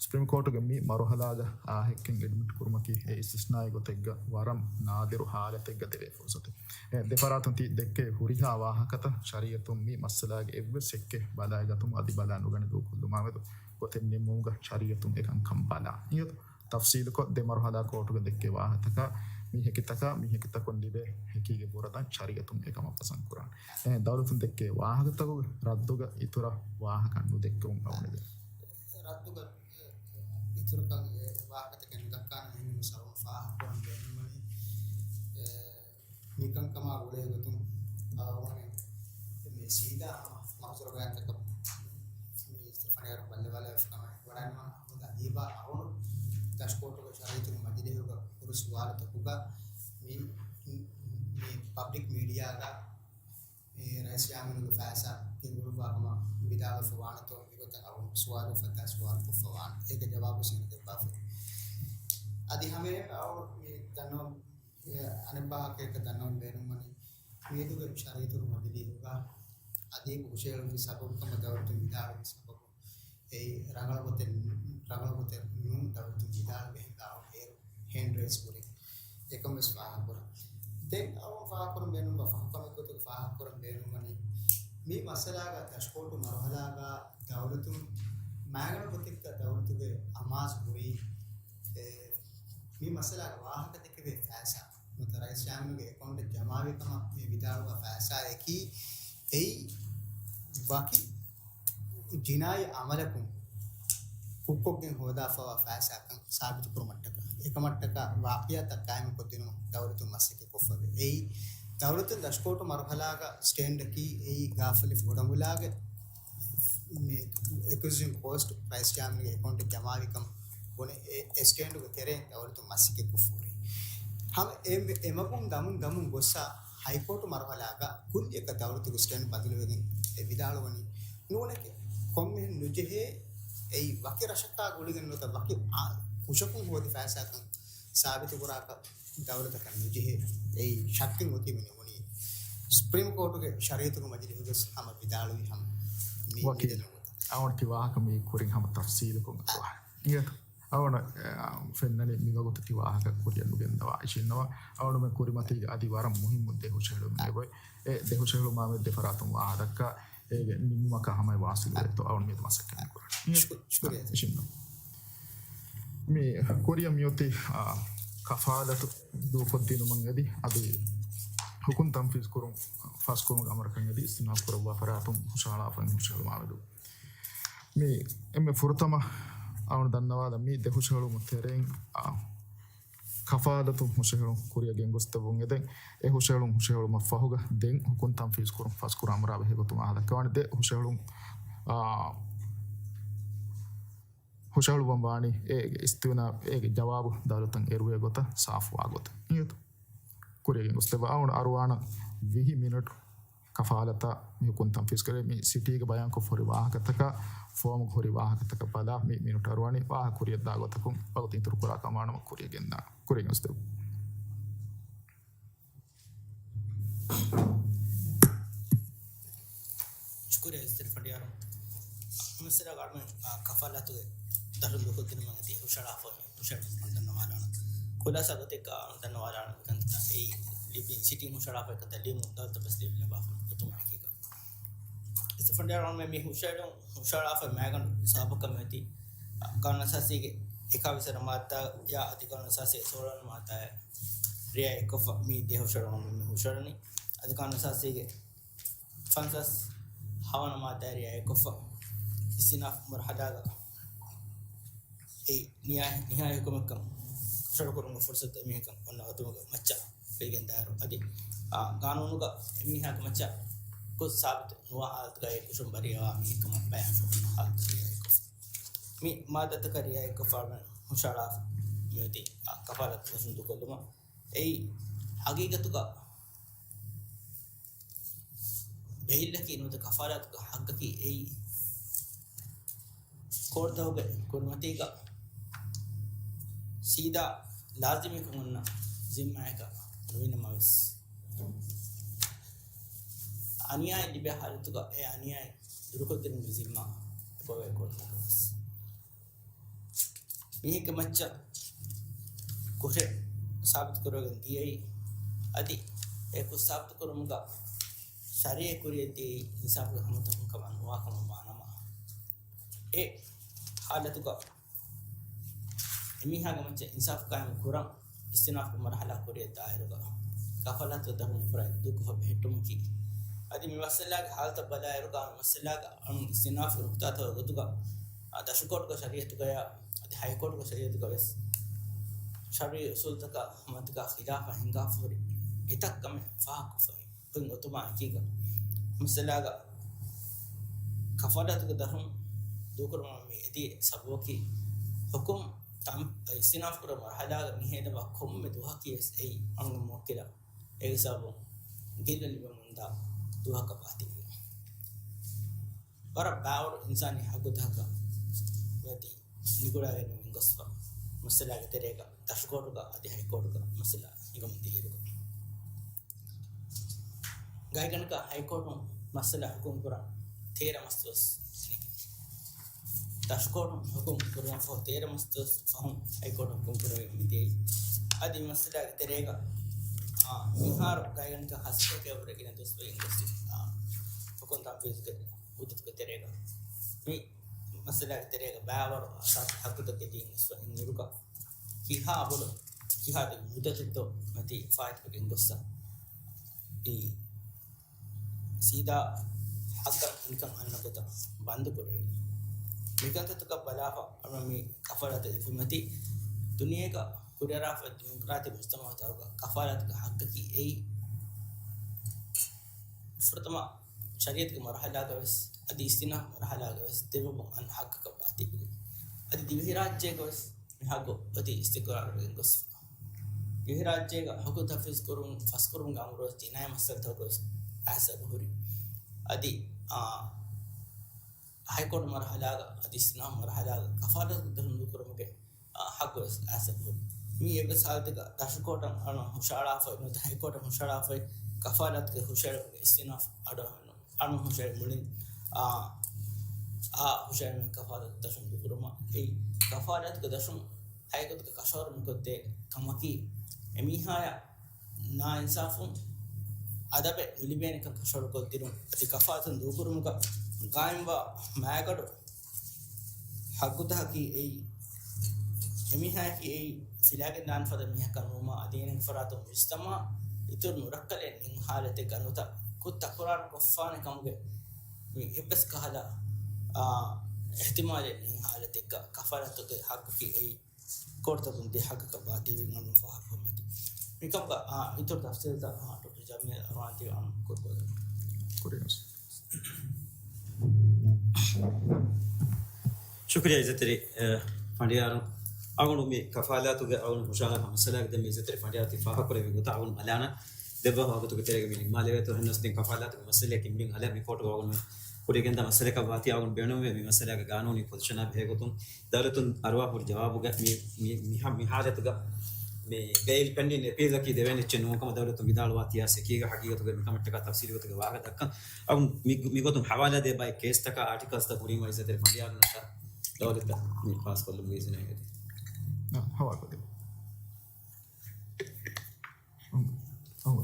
ސުޕްރީމް ކޯޓުގެ މި މަރުހަލާގަ އާހެއްކެއް އެޑްމިޓް ކުރުމަކީ އެ އިސްތިސްނާއީ ގޮތެއްގަ ވަރަށް ނާދިރު ހާލަތެއްގަ ދެވޭ ފުރުސަތެއް. އެ ދެފަރާތުން ތި ދެއްކޭ ހުރިހާ ވާހަކަތައް ޝަރީއަތުން މި މައްސަލާގެ އެއްވެސް ހެއްކެއް ބަލައިގަތުމުން އަދި ބަލާ ނުގަނެ ދޫކޮށްލުމާމެދު ގޮތެއް ނިންމުމުގަ ޝަރީއަތުން އެކަންކަން ބަލާ. އިނގޭތަ؟ ތަފްސީލުކޮށް، ދެ މަރުހަލާ ކޯޓުގަ ދެއްކޭ ވާހަކަތަކާ، މި ހެކިތަކާ، މި ހެކިތަކުން ލިބޭ ހެކީގެ ބުރަދަން ޝަރީއަތުން އެކަމަށް ޕަސަންދް ކުރާނެ. އެ ދައުލަތުން ދެއްކޭ ވާހަކަތަކުގެ ރައްދުގަ އިތުރަށް ވާހަކަ ނުދެއްކެވުން އަވަނެދެ. ރައްދުގަ އިތުރަކަށް ވާހަކަތަކެއް ނުދައްކާނެ ހިނދު ސަބަބު ފާހަގަކުރަން ބޭނުންވަނީ، އެ، މިކަންކަމާ ގުޅޭ ގޮތުން އަޅުގަނޑު މި ސީދާ ހަމަ މަހުޖަރު ބަޔާންތަކަށް މި އިސްތިފާނަޔަރު ބައްލަވާލާފަ ކަމަށް ވަޑައިނުވާން އަޙްމަދު އަދީބާ އަޅުން ދަށު ކޯޓުގެ ޝަރީއަތުގެ މަޖިލީހުގަ ހުރި ސުވާލުތަކުގަ މި، މި ޕަބްލިކް މީޑިއާގަ މި ރައީސް ޔާމީނުގެ ފައިސާ ގެންގުޅުއްވާ ކަމަށް ވިދާޅުވެފަ ވާނެތޯ މިގޮތަށް އަޅުން ސުވާލު ފައްތާ ސުވާލު ކޮށްފަ ވާނެ. އޭގެ ޖަވާބު ސީނަ ދެއްވާފަ. އަދި ހަމައެހެން އަޅު މި ދަންނަވަން އެ، އަނެއް ވާހަކައަކަށް ދަންނަވަން ބޭނުންވަނީ، މިއަދުގެ ޝަރީއަތުގެ މަޖިލީހުގަ އަދީބު ހުށަހެޅުއްވި ސަބަބު ކަމަށް ދައުލަތުން ވިދާޅުވި ސަބަބު އެއީ ރަނގަޅު ގޮތެއް ރަނގަޅު ގޮތެއް ނޫން ދައުލަތުން ވިދާޅުވި ހިނދާ އަޅު ހޭރު ހޭންޑް ރޭސް ކުރި. އެކަން ވެސް ފާހަގަކުރަން. ދެން އަޅު ފާހަގަކުރަން ބޭނުންވާ ފަހު ކަމެއް ގޮތުގަ ފާހަގަކުރަން ބޭނުންވަނީ، މި މައްސަލާގަ ދަށުކޯޓު މަރުހަލާގަ ދައުލަތުން މާގަނޑު ގޮތެއްގަ ދައުލަތުގެ އަމާޒު ހުރީ، އެ، މި މައްސަލާގަ ވާހަކަ ދެކެވޭ ފައިސާ ނުވަތަ ރައީސް ޔާމީނުގެ އެކައުންޓަށް ޖަމާވި ކަމަށް މި ވިދާޅުވާ ފައިސާއަކީ އެއީ ވަކި ޖިނާއީ އަމަލަކުން ކުށްކޮށްގެން ހޯދާފަވާ ފައިސާކަން ސާބިތުކުރުމަށްޓަކާ، އެކަމަށްޓަކާ ވާޤިޢާތައް ޤާއިމުކޮށްދިނުމަށް ދައުލަތުން މަސައްކަތްކޮށްފަވޭ. އެއީ، ދައުލަތުން ދަށުކޯޓު މަރުހަލާގަ ސްޓޭންޑަކީ އެއީ ގާފަލި ފުޑަމުލާގެ މި އެކުއިޒިޝަން ކޯސްޓް ރައީސް ޔާމީނުގެ އެކައުންޓަށް ޖަމާވިކަން ބުނެ އެ، އެ ސްޓޭންޑުގެ ތެރެއިން ދައުލަތުން މަސައްކަތްކޮށްފަ ހުރީ. ހަމަ އެ، އެމަގުން ދަމުން ދަމުން ގޮއްސަ ހައިކޯޓު މަރުހަލާގަ ކުއްލިއަކަށް ދައުލަތުގެ ސްޓޭންޑް ބަދަލުވެގެން އެ ވިދާޅުވަނީ ނޫނެކޭ. ކޮންމެހެން ނުޖެހޭ އެއީ ވަކި ރަށަކާ ގުޅިގެން ނުވަތަ ވަކި އާ، ކުށަކުން ހޯދި ފައިސާކަން ސާބިތުކުރާކަށް ދައުލަތަކަށް ނުޖެހޭ. އެއީ ޝައްކެއް އޮތީ މި ނިމުނީ ސުޕްރީމް ކޯޓުގެ ޝަރީއަތުގެ މަޖިލީހުގެ ހަމަ ވިދާޅުވި ހަމަ މި ވަކީ. މި ދެނެވޮތަށް. އަވަން ތި ވާހަކަ މީ ކުރިން ހަމަ ތަފްސީލުކޮށް އަ. އިނގޭތަ؟ އަވަނ، އެ، ފެންނަނީ މިވަގުތު ތި ވާހަކަ ކުރިއަށް ނުގެންދަވާ އިށީނދަވާ. އަވަނުމެ ކުރިމަތީގެ އަދި ވަރަށް މުހިއްމު ދެ ހުށަހެޅުމެއް އެބައޮތް. އެ ދެ ހުށަހެޅުމާ ދެ ފަރާތުން ވާހަކަ ދައްކާ އޭގެ ނިންމުމަކާ ހަމައަށް ވާސިލުވޭތޯ އަވަން މިއަދު މަސައްކަތް ކުރަނީ. ޝުކުރިއްޔާ. އިށީނދަވާ. މި ކުރިއަށް މިއޮތީ، އާ، ކަފާލަތު ދޫކޮށްދިނުމަށް އެދި، އަދި ހުކުމް ތަންފީޒު ކުރުން ފަސްކުރުމުގެ އަމަރަކަށް އެދި، އިސްތިނާފު ކުރައްވާ ފަރާތުން ހުށަހަޅާފައި ހުށަހެޅުމާމެދު. މި އެންމެ ފުރަތަމަ އަޅުގަނޑު ދަންނަވާލަން މި ދެ ހުށަހެޅުމުގެ ތެރެއިން، އާ، ކަފާލަތު ހުށަހެޅުން ކުރިއަށް ގެންގޮސްދެއްވުން އެދެން، އެ ހުށަހެޅުން ހުށަހެޅުމަށް ފަހުގަ ދެން ހުކުމް ތަންފީޒު ކުރުން ފަސްކުރުން އަމުރާ ބެހޭ ގޮތުން ވާހަކަ ދައްކަވާނެ. ދެ ހުށަހެޅުން، އާ، ހުށަހެޅުއްވަން ވާނީ އޭގެ އިސްތިވްނާ، އޭގެ ޖަވާބު ދައުލަތަށް އެރުވޭ ގޮތަށް ސާފުވާ ގޮތަށް. އިނގޭތޯ؟ ކުރިއަށް ގެންގޮސްދެއްވާ. އަޅުގަނޑު އަރުވާނަން ވިހި މިނެޓް ކަފާލަތާ މި ހުކުމް ތަންފީޒު ކުރޭ. މި ސިޓީގެ ބަޔާންކޮށް ހުރި ވާހަކަތަކާ، ފޯމުގަ ހުރި ވާހަކަތަކަށް ބަލާ، މި މިނެޓް އަރުވާނީ. ވާހަކަ ކުރިއަށްދާ ގޮތަކުން ވަގުތު އިތުރު ކުރާ ކަމާ ނަމަ ކުރިއަށް ގެންދާނަން. ކުރިއަށް ގެންގޮސްދެއްވުން. ޝުކުރިއްޔާ އިސްތިރި ފަނޑިޔާރު. މައްސަލާގަ އަޅުމެން، އާ، ކަފާލަތުގެ ދަށުން ދޫކޮށްދިނުމަށް އެދި ހުށަހަޅާފަ ހުށަހެޅުން ދަންނަވާލާނަން. ޚުލާސާ ގޮތެއްގަ ދަންނަވާލާނަން ކަންތައް އެއީ ލިބި ސިޓީން ހުށަހަޅާފަ ކަންތައް ލިޔުމުން ދައުލަތަށް ވެސް ލިބި ލަބާފަ އޮތުމާ އެކީގަ. އިސްތިރި ފަނޑިޔާރު އަޅުމެން މި ހުށަހެޅުން ހުށަހަޅާފަ މައިގަނޑު ސަބަބަކަށް މިއޮތީ، އާ، ގާނޫނު އަސާސީގެ އެކާވީސް ވަނަ މާއްދާ އަދި ގާނޫނު އަސާސީގެ ސޯޅަ ވަނަ މާއްދާ ރިއާޔަތްކޮށްފަ މި ދެ ހުށަހެޅުން މި ހުށަހެޅުނީ. އަދި ގާނޫނު އަސާސީގެ ފަންސާސް ހަވަނަ މާއްދާ ރިއާޔަތްކޮށްފަ އިސްތިނާފު މަރުހަލާގަ އެ ނިހާ-، ނިހާއީ ހުކުމެއްކަން ހުށަހެޅުކުރުމުގެ ފުރުސަތު އެމީހަކަށް އޮންނަ ގޮތުމުގެ މައްޗަށް ފެނިގެންދާއިރު، އަދި، އާ، ގާނޫނުގަ އެމީހާގެ މައްޗަށް ގޮތް ސާބިތު ނުވާ ހާލަތުގައި ކުށުން ބަރީއަވާ މީހެއްކަމަށް ބަޔާން ކުރުން ހާލަތު ރިއާޔަތްކޮށްފަ. މި މާއްދާތަކަށް ރިއާޔަތްކޮށްފަ އަޅުމެން ހުށަހަޅާ މިއޮތީ، އާ، ކަފާލަތު ދަށުން ދޫކޮށްލުމަށް. އެއީ ހަގީގަތުގަ ބެއިލްއަކީ ނުވަތަ ކަފާލާތުގެ ހައްގަކީ އެއީ ކޯޓުތަކުގެ ކުރިމަތީގަ ސީދާ ލާޒިމީކޮށް އޮންނަ ޒިންމާއަކަށް ނުވިނަމަވެސް، އަނިޔާއެއް ލިބޭ ހާލަތުގަ އެ އަނިޔާއެއް ދުރުކޮށްދިނުމުގެ ޒިންމާ އެބައޮވޭ ކޯޓުތަކަށް ވެސް. މީހެއްގެ މައްޗަށް ކުށެއް ސާބިތުކުރެވިގެން ދިޔައީ، އަދި އެ ކުށް ސާބިތުކުރުމުގަ ޝަރީއަތް ކުރިއަށް ދިޔައީ އިންސާފުގެ ހަމަތަކުން ކަމަށް ނުވާ ކަމަށް ވާނަމަ، އެ ހާލަތުގަ އެމީހާގެ މައްޗަށް އިންސާފު ޤާއިމު ކުރަން އިސްތިނާފު މަރުހަލާ ކުރިއަށް ދާއިރުގަ ކަފާލާތު ދަށުން ފުރާ ދޫކޮށް ބެހެއްޓުމަކީ، އަދި މި މައްސަލާގެ ހާލަތަށް ބަލާއިރުގަ މައްސަލާގަ އަޅުން އިސްތިނާފު ނުކުތާތަކުގެ ގޮތުގަ އާ، ދަށުކޯޓުގެ ޝަރީއަތުގަޔާ އަދި ހައިކޯޓުގެ ޝަރީއަތުގަ ވެސް ޝަރުއީ އުސޫލުތަކާ ހަމަތަކާ ޚިލާފަށް ހިނގާފަހުރި އެތައް ކަމެއް ފާހަގަކޮށްފައި އޮތުމާ އެކީގަ، މައްސަލާގަ ކަފާލާތުގެ ދަށުން ދޫކުރުމަށް މި އެދި ސަބަބަކީ، ހުކުމް ތަން-، އިސްތިނާފު ކުރާ މަރުހަލާގަ މި ހޭދަވާ ކޮންމެ ދުވަހަކީ ވެސް އެއީ އަޅުގަނޑު މުވައްކިލަށް އޭގެ ސަބަބުން ގެއްލުން ލިބެމުންދާ ދުވަހަކަށް ވާތީވެ. ވަރަށް ބާވަރު އިންސާނީ ހައްގުތަކަކަށް މިއޮތީ ނިގުޅާގެން ގޮސްފަ މައްސަލާގެ ތެރޭގަ ދަށުކޯޓުގަ އަދި ހައިކޯޓުގަ މައްސަލާ ހިނގަމުން ދިޔައިރު، ގާތްގަނޑަކަށް ހައިކޯޓުން މައްސަލާ ހުކުމް ކުރަން ތޭރަ މަސް ދުވަސް ނެގި. ދަށުކޯޓުން ޙުކުމް ކުރުމަށްފަހު ތޭރަ މަސް ދުވަސް ފަހުން ހައިކޯޓުން ޙުކުމް ކުރެވި މިދިޔައީ. އަދި މި މައްސަލާގެ ތެރޭގަ، އާ، މިހާރު ގާތްގަނޑަކަށް ހަސަދަކަށް ވުރެ ގިނަ ދުވަސް ވެގެން ގޮސްފި، އާ، ޙުކުމް ތަންފީޒުގެ މުއްދަތުގެ ތެރޭގަ. މި މައްސަލާގެ ތެރޭގަ ބައިވަރު އަސާސީ ހައްގުތައް ގެންދިޔަ އިސްވަން އިރުގަ ކިހާ ބޮޑު، ކިހާ ދެ މުއްދަތެއްތޯ މަތީ ފާއިތުވެގެން ގޮއްސަ. އީ ސީދާ ހައްގަށް ނިކަން އަންނަ ގޮތަށް ބަންދު ކުރެވި. މިކަންތައްތަކަށް ބަލާފަ އަޅުގަނޑު މި ކަފާލާތު ދެއްވުމަތީ ދުނިޔޭގަ ކުރިއަރާފައި ދިމޮކްރާތިކް މުޖްތަމަޢުތަކުގަ ކަފާލާތުގެ ހައްގަކީ އެއީ ފުރަތަމަ ޝަރީޢަތުގެ މަރުޙަލާގަ ވެސް އަދި އިސްތިނާފް މަރުޙަލާގަ ވެސް ދެއްވަމުން އަންނަ ހައްގަކަށް ވާތީ. އަދި ދިވެހިރާއްޖޭގަ ވެސް މި ހައްގު އޮތީ އިސްތިޤްރާރުވެގެން ގޮސް. ދިވެހިރާއްޖޭގަ ޙުކުމް ތަންފީޒު ކުރުން ފަސްކުރުމުގެ އަމުރު ވެސް ޖިނާއީ މައްސަލަތަކުގަ ވެސް އައިސް އެބަހުރި. އަދި، އާ، ހައިކޯޓު މަރުޙަލާގަ އަދި އިސްތިނާފް މަރުޙަލާގަ ކަފާލާތު ދަށުން ދޫކުރުމުގެ، އާ، ހައްގު ވެސް އައިސް އެބަހުރި. މި އެއްވެސް ހާލަތެއްގަ ދަށުކޯޓަށް އަޅުގަނޑު ހުށަހަޅާފައި ނުވަތަ ހައިކޯޓަށް ހުށަހަޅާފައި ކަފާލާތުގެ ހުށަހެޅުމުގެ އިސްތިނާފް އަޑުއަހަން އަޅުގަނޑު ހުށަހެޅި މުޅިން، އާ، އާ ހުށަހެޅުމުގެ ކަފާލާތު ދަށުން ދޫކުރުމަށް. އެއީ ކަފާލާތުގެ ދަށުން ހަގީގަތުގަ ކަށަވަރު މިކޮށްދޭ ކަމަކީ، އެމީހާޔަށް ނާއިންސާފުން އަދަބެއް ނުލިބޭނެކަން ކަށަވަރުކޮށްދިނުން. އަދި ކަފާލާތުން ދޫކުރުމުގަ ގާއިމްވާ މައިގަނޑު ހައްގުތަކަކީ އެއީ، އެމީހާޔަކީ އެއީ ފިލާގެންދާނެ ފަދަ މީހަކަށް ނުވުމާ، އަދި އޭނަގެ ފަރާތުން މުޖްތަމަޢަށް އިތުރު ނުރައްކަލެއް ނެތް ހާލަތެއްގަ ނުވަތަ ކުށް ތަކުރާރު ކޮށްފާނެ ކަމުގެ މި އެއްވެސް ކަހަލަ، އާ، އިޙްތިމާލެއް ނެތް ހާލަތެއްގަ ކަފާލާތުގެ ހައްގަކީ އެއީ ކޯޓުތަކުން ދޭ ހައްގަކަށް ވާތީވެ އަޅުގަނޑު ފާހަގަކޮށްފައި. މިކަމުގަ، އާ، އިތުރު ތަފްސީލްތައް، އާ، ޑޮކްޓަރ ޖަމީލް އަރުވާންތީ އަޅުގަނޑު ކުރިއަސް. ޝުކުރިއްޔާ އިއްޒަތްތެރި، އަ، ފަނޑިޔާރު. އަޅުގަނޑު މި ކަފާލާތުގެ އަޅުގަނޑު ހުށަހަޅާ މައްސަލާގެ ދެން މި އިއްޒަތްތެރި ފަނޑިޔާރު ތި ފާހަގަކުރެއްވި ގޮތަށް އަޅުގަނޑު ބަލާނަން. ދެއްވާ ވަގުތުގެ ތެރޭގަ މި ނިންމާލެވޭތޯ. އެހެންނަމަވެސް ދެން ކަފާލާތުގެ މައްސަލަޔަކީ މި އަލަށް މި ކޯޓުގަ އަޅުގަނޑު ކުރިއަށް ގެންދާ މައްސަލައަކަށް ވާތީ އަޅުގަނޑު ބޭނުންވޭ މި މައްސަލާގެ ގާނޫނީ ޕޮޒިޝަނާ ބެހޭގޮތުން ދައުލަތުން އަރުވާފަ ހުރި ޖަވާބުގަ މި، މި، މި ހާ-، މި ހާލަތުގަ މި ބެއިލް ޕެންޑިން އެޕީލަކީ ދެވޭނެ އެއްޗެއް ނޫން ކަމަށް ދައުލަތުން ވިދާޅުވާ ތިޔާ ސެކީގަ ހަގީގަތުގަ މިކަމަށްޓަކާ ތަފްސީލީ ގޮތުގަ ވާހަކަ ދައްކަން. އަޅުގަނޑު މި، މިގޮތުން ހަވާލާ ދޭ ބައެއް ކޭސްތަކާ އާޓިކަލްސްތައް ހުރީމަ އިއްޒަތްތެރި ފަނޑިޔާރުންނަށްޓަށް ދައުލަތަށް މި ފާސްކޮށްލުމުގެ އިޒުނަ އެދެން. ނަ، ހަވާލު ކޮށްދޭ. އަ، އަ.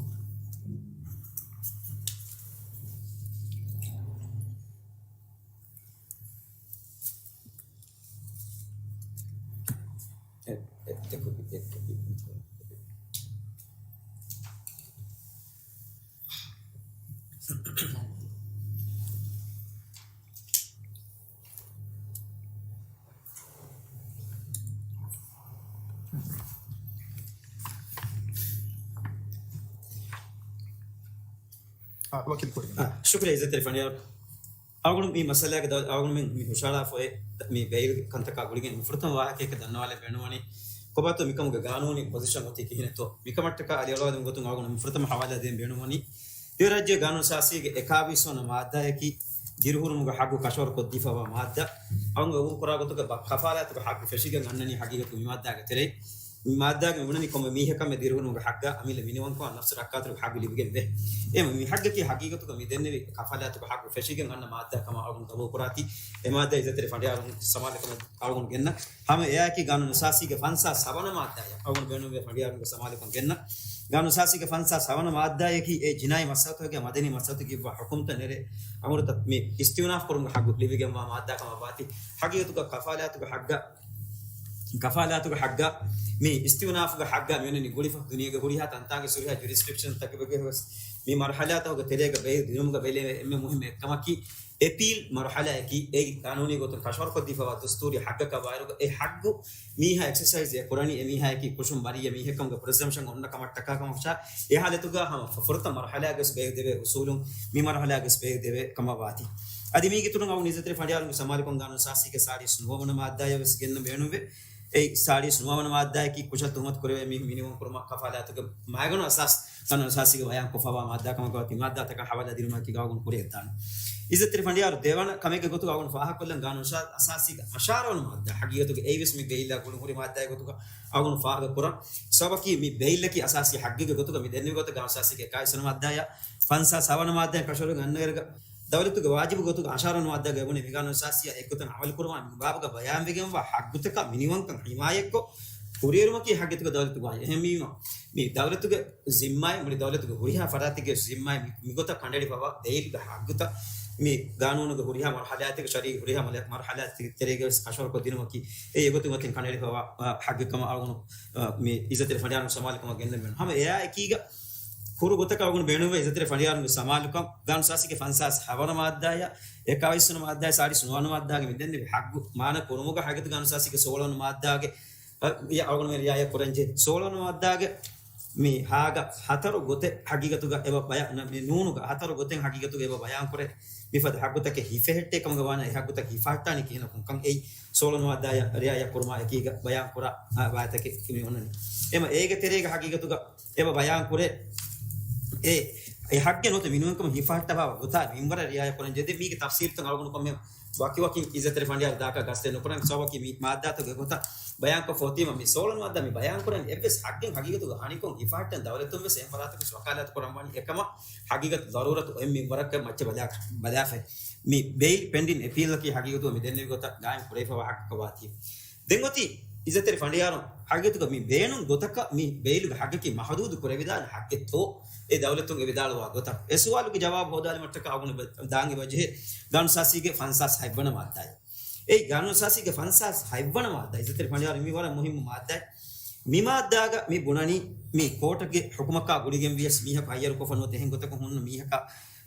އާ، ޝުކުރިއްޔާ އިއްޒަތްތެރި ފަނޑިޔާރު. އަޅުގަނޑު މި މައްސަލާގެ ދަ-، އަޅުގަނޑު މި، މި ހުށަހަޅާފައި މި ބެއިލް ކަންތަކާ ގުޅިގެން މި ފުރަތަމަ ވާހަކަޔަކަށް ދަންނަވާލަން ބޭނުންވަނީ ކޮބާތޯ މިކަމުގެ ގާނޫނީ ޕޮޒިޝަން އޮތީ ކިހިނެއްތޯ. މިކަމަށްޓަކާ އަލިއަޅުވާދިނުމުގެ ގޮތުން އަޅުގަނޑު މި ފުރަތަމަ ހަވާލާ ދޭން ބޭނުންވަނީ ދިވެހިރާއްޖޭގެ ގާނޫނު އަސާސީގެ އެކާވީސް ވަނަ މާއްދާއަކީ ދިރިހުރުމުގެ ހައްގު ކަށަވަރު ކޮށްދީފަވާ މާއްދާ. އަޅުގަނޑު ގަބޫލުކުރާ ގޮތުގަ ބަ-، ކަފާލާތުގެ ހައްގު ފެށިގެން އަންނަނީ ހަގީގަތުގަ މި މާއްދާގެ ތެރެއިން. މި މާއްދާގެ މި ބުނަނީ ކޮންމެ މީހަކަށް މި ދިރިހުރުމުގެ ހައްގާ އަމިއްލަ މިނިވަންކޮށް ނަފްސު ރައްކާތެރި ހައްގު ލިބިގެން ވޭ. އެ މި ހައްގަކީ ހަގީގަތުގަ މި ދެންނެވި ކަފާލާތުގެ ހައްގު ފެށިގެން އަންނަ މާއްދާ ކަމަށް އަޅުގަނޑު ގަބޫލުކުރާތީ. އެ މާއްދާ އިއްޒަތްތެރި ފަނޑިޔާރުން ސަމާލުކަމަށް އަޅުގަނޑު ގެންނަ ހަމަ އެއާއެކީ ގާނޫނު އަސާސީގެ ފަންސާސް ހަވަނަ މާއްދާއަށް އަޅުގަނޑު ބޭނުންވޭ ފަނޑިޔާރުންގެ ސަމާލުކަން ގެންނަ. ގާނޫނު އަސާސީގެ ފަންސާސް ހަވަނަ މާއްދާއަކީ އެ ޖިނާއީ މައްސަލަތަކުގެ މަދަނީ މައްސަލަތަކަށް އިއްވާ ޙުކުމްތައް ނެރެ އަމުރުތައް މި އިސްތިއުނާފް ކުރުމުގެ ހައްގު ލިބިގެންވާ މާއްދާ ކަމަށް ވާތީ. ހަގީގަތުގަ ކަފާލާތުގެ ހައްގަށް، ކަފާލާތުގެ ހައްގަށް މި އިސްތިއުނާފުގެ ހައްގާ މިއޮންނަނީ ގުޅިފަ ދުނިޔޭގެ ހުރިހާ ތަންތާނގެ ހުރިހާ ޖުރިސްޑިކްޝަންތަކުގަ ވެސް މި މަރުޙަލާތަކުގެ ތެރޭގަ ބެހޭ ދިނުމުގަ ބެލެވޭ އެންމެ މުހިއްމު އެއްކަމަކީ، އެޕީލް މަރުޙަލާއަކީ އެއީ ގާނޫނީ ގޮތުން ކަށަވަރުކޮށްދީފައިވާ ދަސްތޫރީ ހައްގަކަށް ވާއިރުގަ އެ ހައްގު މީހާ އެކްސަސައިޒް އެ ކުރަނީ އެ މީހާޔަކީ ކުށުން ބަރީއެއް މީހެއްކަމުގެ ޕްރިޒަމްޝަން އޮންނަ ކަމަށްޓަކާ ކަމަށް ހުށަ އެ ހާލަތުގަ ހަމަ ފު-، ފުރަތަމަ މަރުޙަލާގަސް ބޭގް ދެވޭ އުސޫލުން މި މަރުޙަލާގަސް ބޭގް ދެވޭ ކަމަށް ވާތީ. އަދި މީގެ އިތުރުން އަޅުގަނޑު އިއްޒަތްތެރި ފަނޑިޔާރުންގެ ސަމާލުކަން ގާނޫނު އަސާސީގެ ސާޅީސް ނުވަވަނަ މާއްދާޔަށް ވެސް ގެންނަ ބޭނުންވޭ. އެ ސާޅީސް ނުވަވަނަ މާއްދާއަކީ ކުށަށް ތުހުމަތު ކުރެވޭ މީހުން މިނިވަން ކުރުމަށް ކަފާލާތުގެ މައިގަނޑު އަސާސް ގާނޫނު އަސާސީގަ ބަޔާން ކޮށްފައިވާ މާއްދާ ކަމަށް ވާތީ. މާއްދާތަކަށް ހަވާލާ ދިނުމަކީ އަޅުގަނޑު ކުރިއަށްދާނެ. އިއްޒަތްތެރި ފަނޑިޔާރު ދެވަނަ ކަމެއްގެ ގޮތުގަ އަޅުގަނޑު ފާހަގަކޮށްލަން ގާނޫނު އަސާ-، އަސާސީގެ އަށާރަ ވަނަ މާއްދާ ހަގީގަތުގަ އެއީވެސް މި ބެއިލްއާ ގުޅުންހުރި މާއްދާއެއް ގޮތުގަ އަޅުގަނޑު ފާހަގަކުރަން. ސަބަބަކީ މި ބެއިލްއަކީ އަސާސީ ހައްގެއްގެ ގޮތުގަ މި ދެންނެވި ގޮތަށް ގާނޫނު އަސާސީގެ އެކާވީސް ވަނަ މާއްދާއާ ފަންސާސް ހަވަނަ މާއްދާއިން ކަށަވަރު އަންނައިރުގަ ދައުލަތުގެ ވާޖިބު ގޮތުގަ އަށާރަ ވަނަ މާއްދާގައި ބުނޭ މި ގާނޫނު އަސާސީއާ އެއްގޮތަށް އަމަލު ކުރުމާ މި ބާބުގަ ބަޔާންވެގެންވާ ހައްގުތަކާ މިނިވަންކަން ހިމާޔަތްކޮށް ކުރިއެރުމަކީ ހައްގެތުގަ ދައުލަތުގެ ވާޖިބު. އެހެންވީމަ، މި ދައުލަތުގެ ޒިންމާއެއް، މުޅި ދައުލަތުގެ ހުރިހާ ފަރާތެއްގެ ޒިންމާއެއް މި، މިގޮތަށް ކަނޑައެޅިފައިވާ ބެއިލްގެ ހައްގުތައް މި ގާނޫނުގެ ހުރިހާ މަރުހަލާތެއްގެ ޝަރީ ހުރިހާ މަރު، މަރުހަލާތެއް ތެރޭގައި ވެސް އަށަވަރުކޮށް ދިނުމަކީ އެ އެގޮތުން އޮތެން ކަނޑައެޅިފައިވާ، އާ، ހައްގެއް ކަމަށް އަޅުގަނޑު، އާ، މި އިއްޒަތްތެރި ފަނޑިޔާރުން ސަމާލުކަމަށް ގެންދަން ވެން. ހަމަ އެއާ އެކީގަ ކުރު ގޮތަކަށް އަޅުގަނޑު ބޭނުންވޭ އިއްޒަތްތެރި ފަނޑިޔާރުންގެ ސަމާލުކަން. ގާނޫނު އަސާސީގެ ފަންސާސް ހަވަނަ މާއްދާއާ، އެކާވީސް ވަނަ މާއްދާއާ، ސާޅީސް ނުވަ ވަނަ މާއްދާގެ މި ދެންނެވި ހައްގު މާނަ ކުރުމުގަ ހަގީގަތުގެ ގާނޫނު އަސާސީގެ ސޯޅަ ވަނަ މާއްދާގެ، އަ، އަޅުގަނޑު މި ރިއާޔަތް ކުރަންޖެހޭ. ސޯޅަ ވަނަ މާއްދާގެ މި ހާގަ ހަތަރު ގޮތެއް ހަގީގަތުގަ އެބަ ބަޔާ، ނަ، މި ނޫނުގަ ހަތަރު ގޮތެއް ހަގީގަތުގަ އެބަ ބަޔާން ކުރޭ. މިފަދަ ހައްގުތަކެއް ހިފެހެއްޓޭ ކަމުގަ ވާނަ އެ ހައްގުތައް ހިފަހައްޓާނީ ކިހިނަކުން ކަން އެއީ ސޯޅަ ވަނަ މާއްދާއަށް ރިއާޔަތް ކުރުމާ އެކީގަ ބަޔާން ކުރާ، އާ، ވާތަކެއް މި އޮންނަނީ. އެމަ އޭގެ ތެރޭގަ ހަގީގަތުގަ އެބަ ބަޔާން ކުރޭ. އެ، އެ ހައްގެއް ނުވަތަ މިނިވަންކަމުން ހިފަހައްޓަވާ ގޮތާ މިންވަރަށް ރިއާޔަތް ކުރަން ޖެހޭ. މީގެ ތަފްސީލުތައް އަޅުގަނޑު ކޮންމެ ވަކިވަކިން އިއްޒަތްތެރި ފަނޑިޔާރު ދާކަށް ގަސްތެއް ނުކުރަން. ސަބަބަކީ މި މާއްދާތަކުގެ ގޮތަށް ބަޔާންކޮށްފަ އޮތީމަ މި ސޯޅަ ވަނަ މާއްދާ މި ބަޔާން ކުރަން އެއްވެސް ހައްގެއް ހަގީގަތުގަ ހަނިކޮށް ހިފަހައްޓަން ދައުލަތުން ވެސް އެހެން ފަރާތަކުން ވަކާލާތު ކުރަން ވަނީ. އެކަމަށް ހަގީގަތު ޟަރޫރަތު އޮތް މިންވަރަކަށް މައްޗަށް ބަލާ، ބަލާފައި. މި ބެއިލް ޕެންޑިން އެޕީލަކީ ހަގީގަތުގަ މި ދެންނެވި ގޮތަށް ގާއިމް ކުރެވިފައިވާ ހައްގަކަށް ވާތީ. ދެން އޮތީ އިއްޒަތްތެރި ފަނޑިޔާރުން ހަގީގަތުގަ މި ބޭނުން ގޮތަކަށް މި ބެއިލްގެ ހައްގަކީ މަހުދޫދު ކުރެވިދާނެ ހައްގެއްތޯ؟ އެ ދައުލަތުން އެ ވިދާޅުވާ ގޮތަށް އެ ސުވާލުގެ ޖަވާބު ހޯދާލުމަށްޓަކާ އަޅުގަނޑު ދާން އެބަޖެހޭ ގާނޫނު އަސާސީގެ ފަންސާސް ހަތް ވަނަ މާއްދާއެއް. އެ ގާނޫނު އަސާސީގެ ފަންސާސް ހަތް ވަނަ މާއްދާ، އިއްޒަތްތެރި ފަނޑިޔާރު، މި ވަރަށް މުހިއްމު މާއްދާއެއް. މި މާއްދާގަ މި ބުނަނީ މި ކޯޓުގެ ޙުކުމަކާ ގުޅިގެން ވިޔަސް މީހަކު ހައްޔަރުކޮށްފަ ނުވަތަ އެހެން ގޮތަކުން ހުންނަ މީހަކާ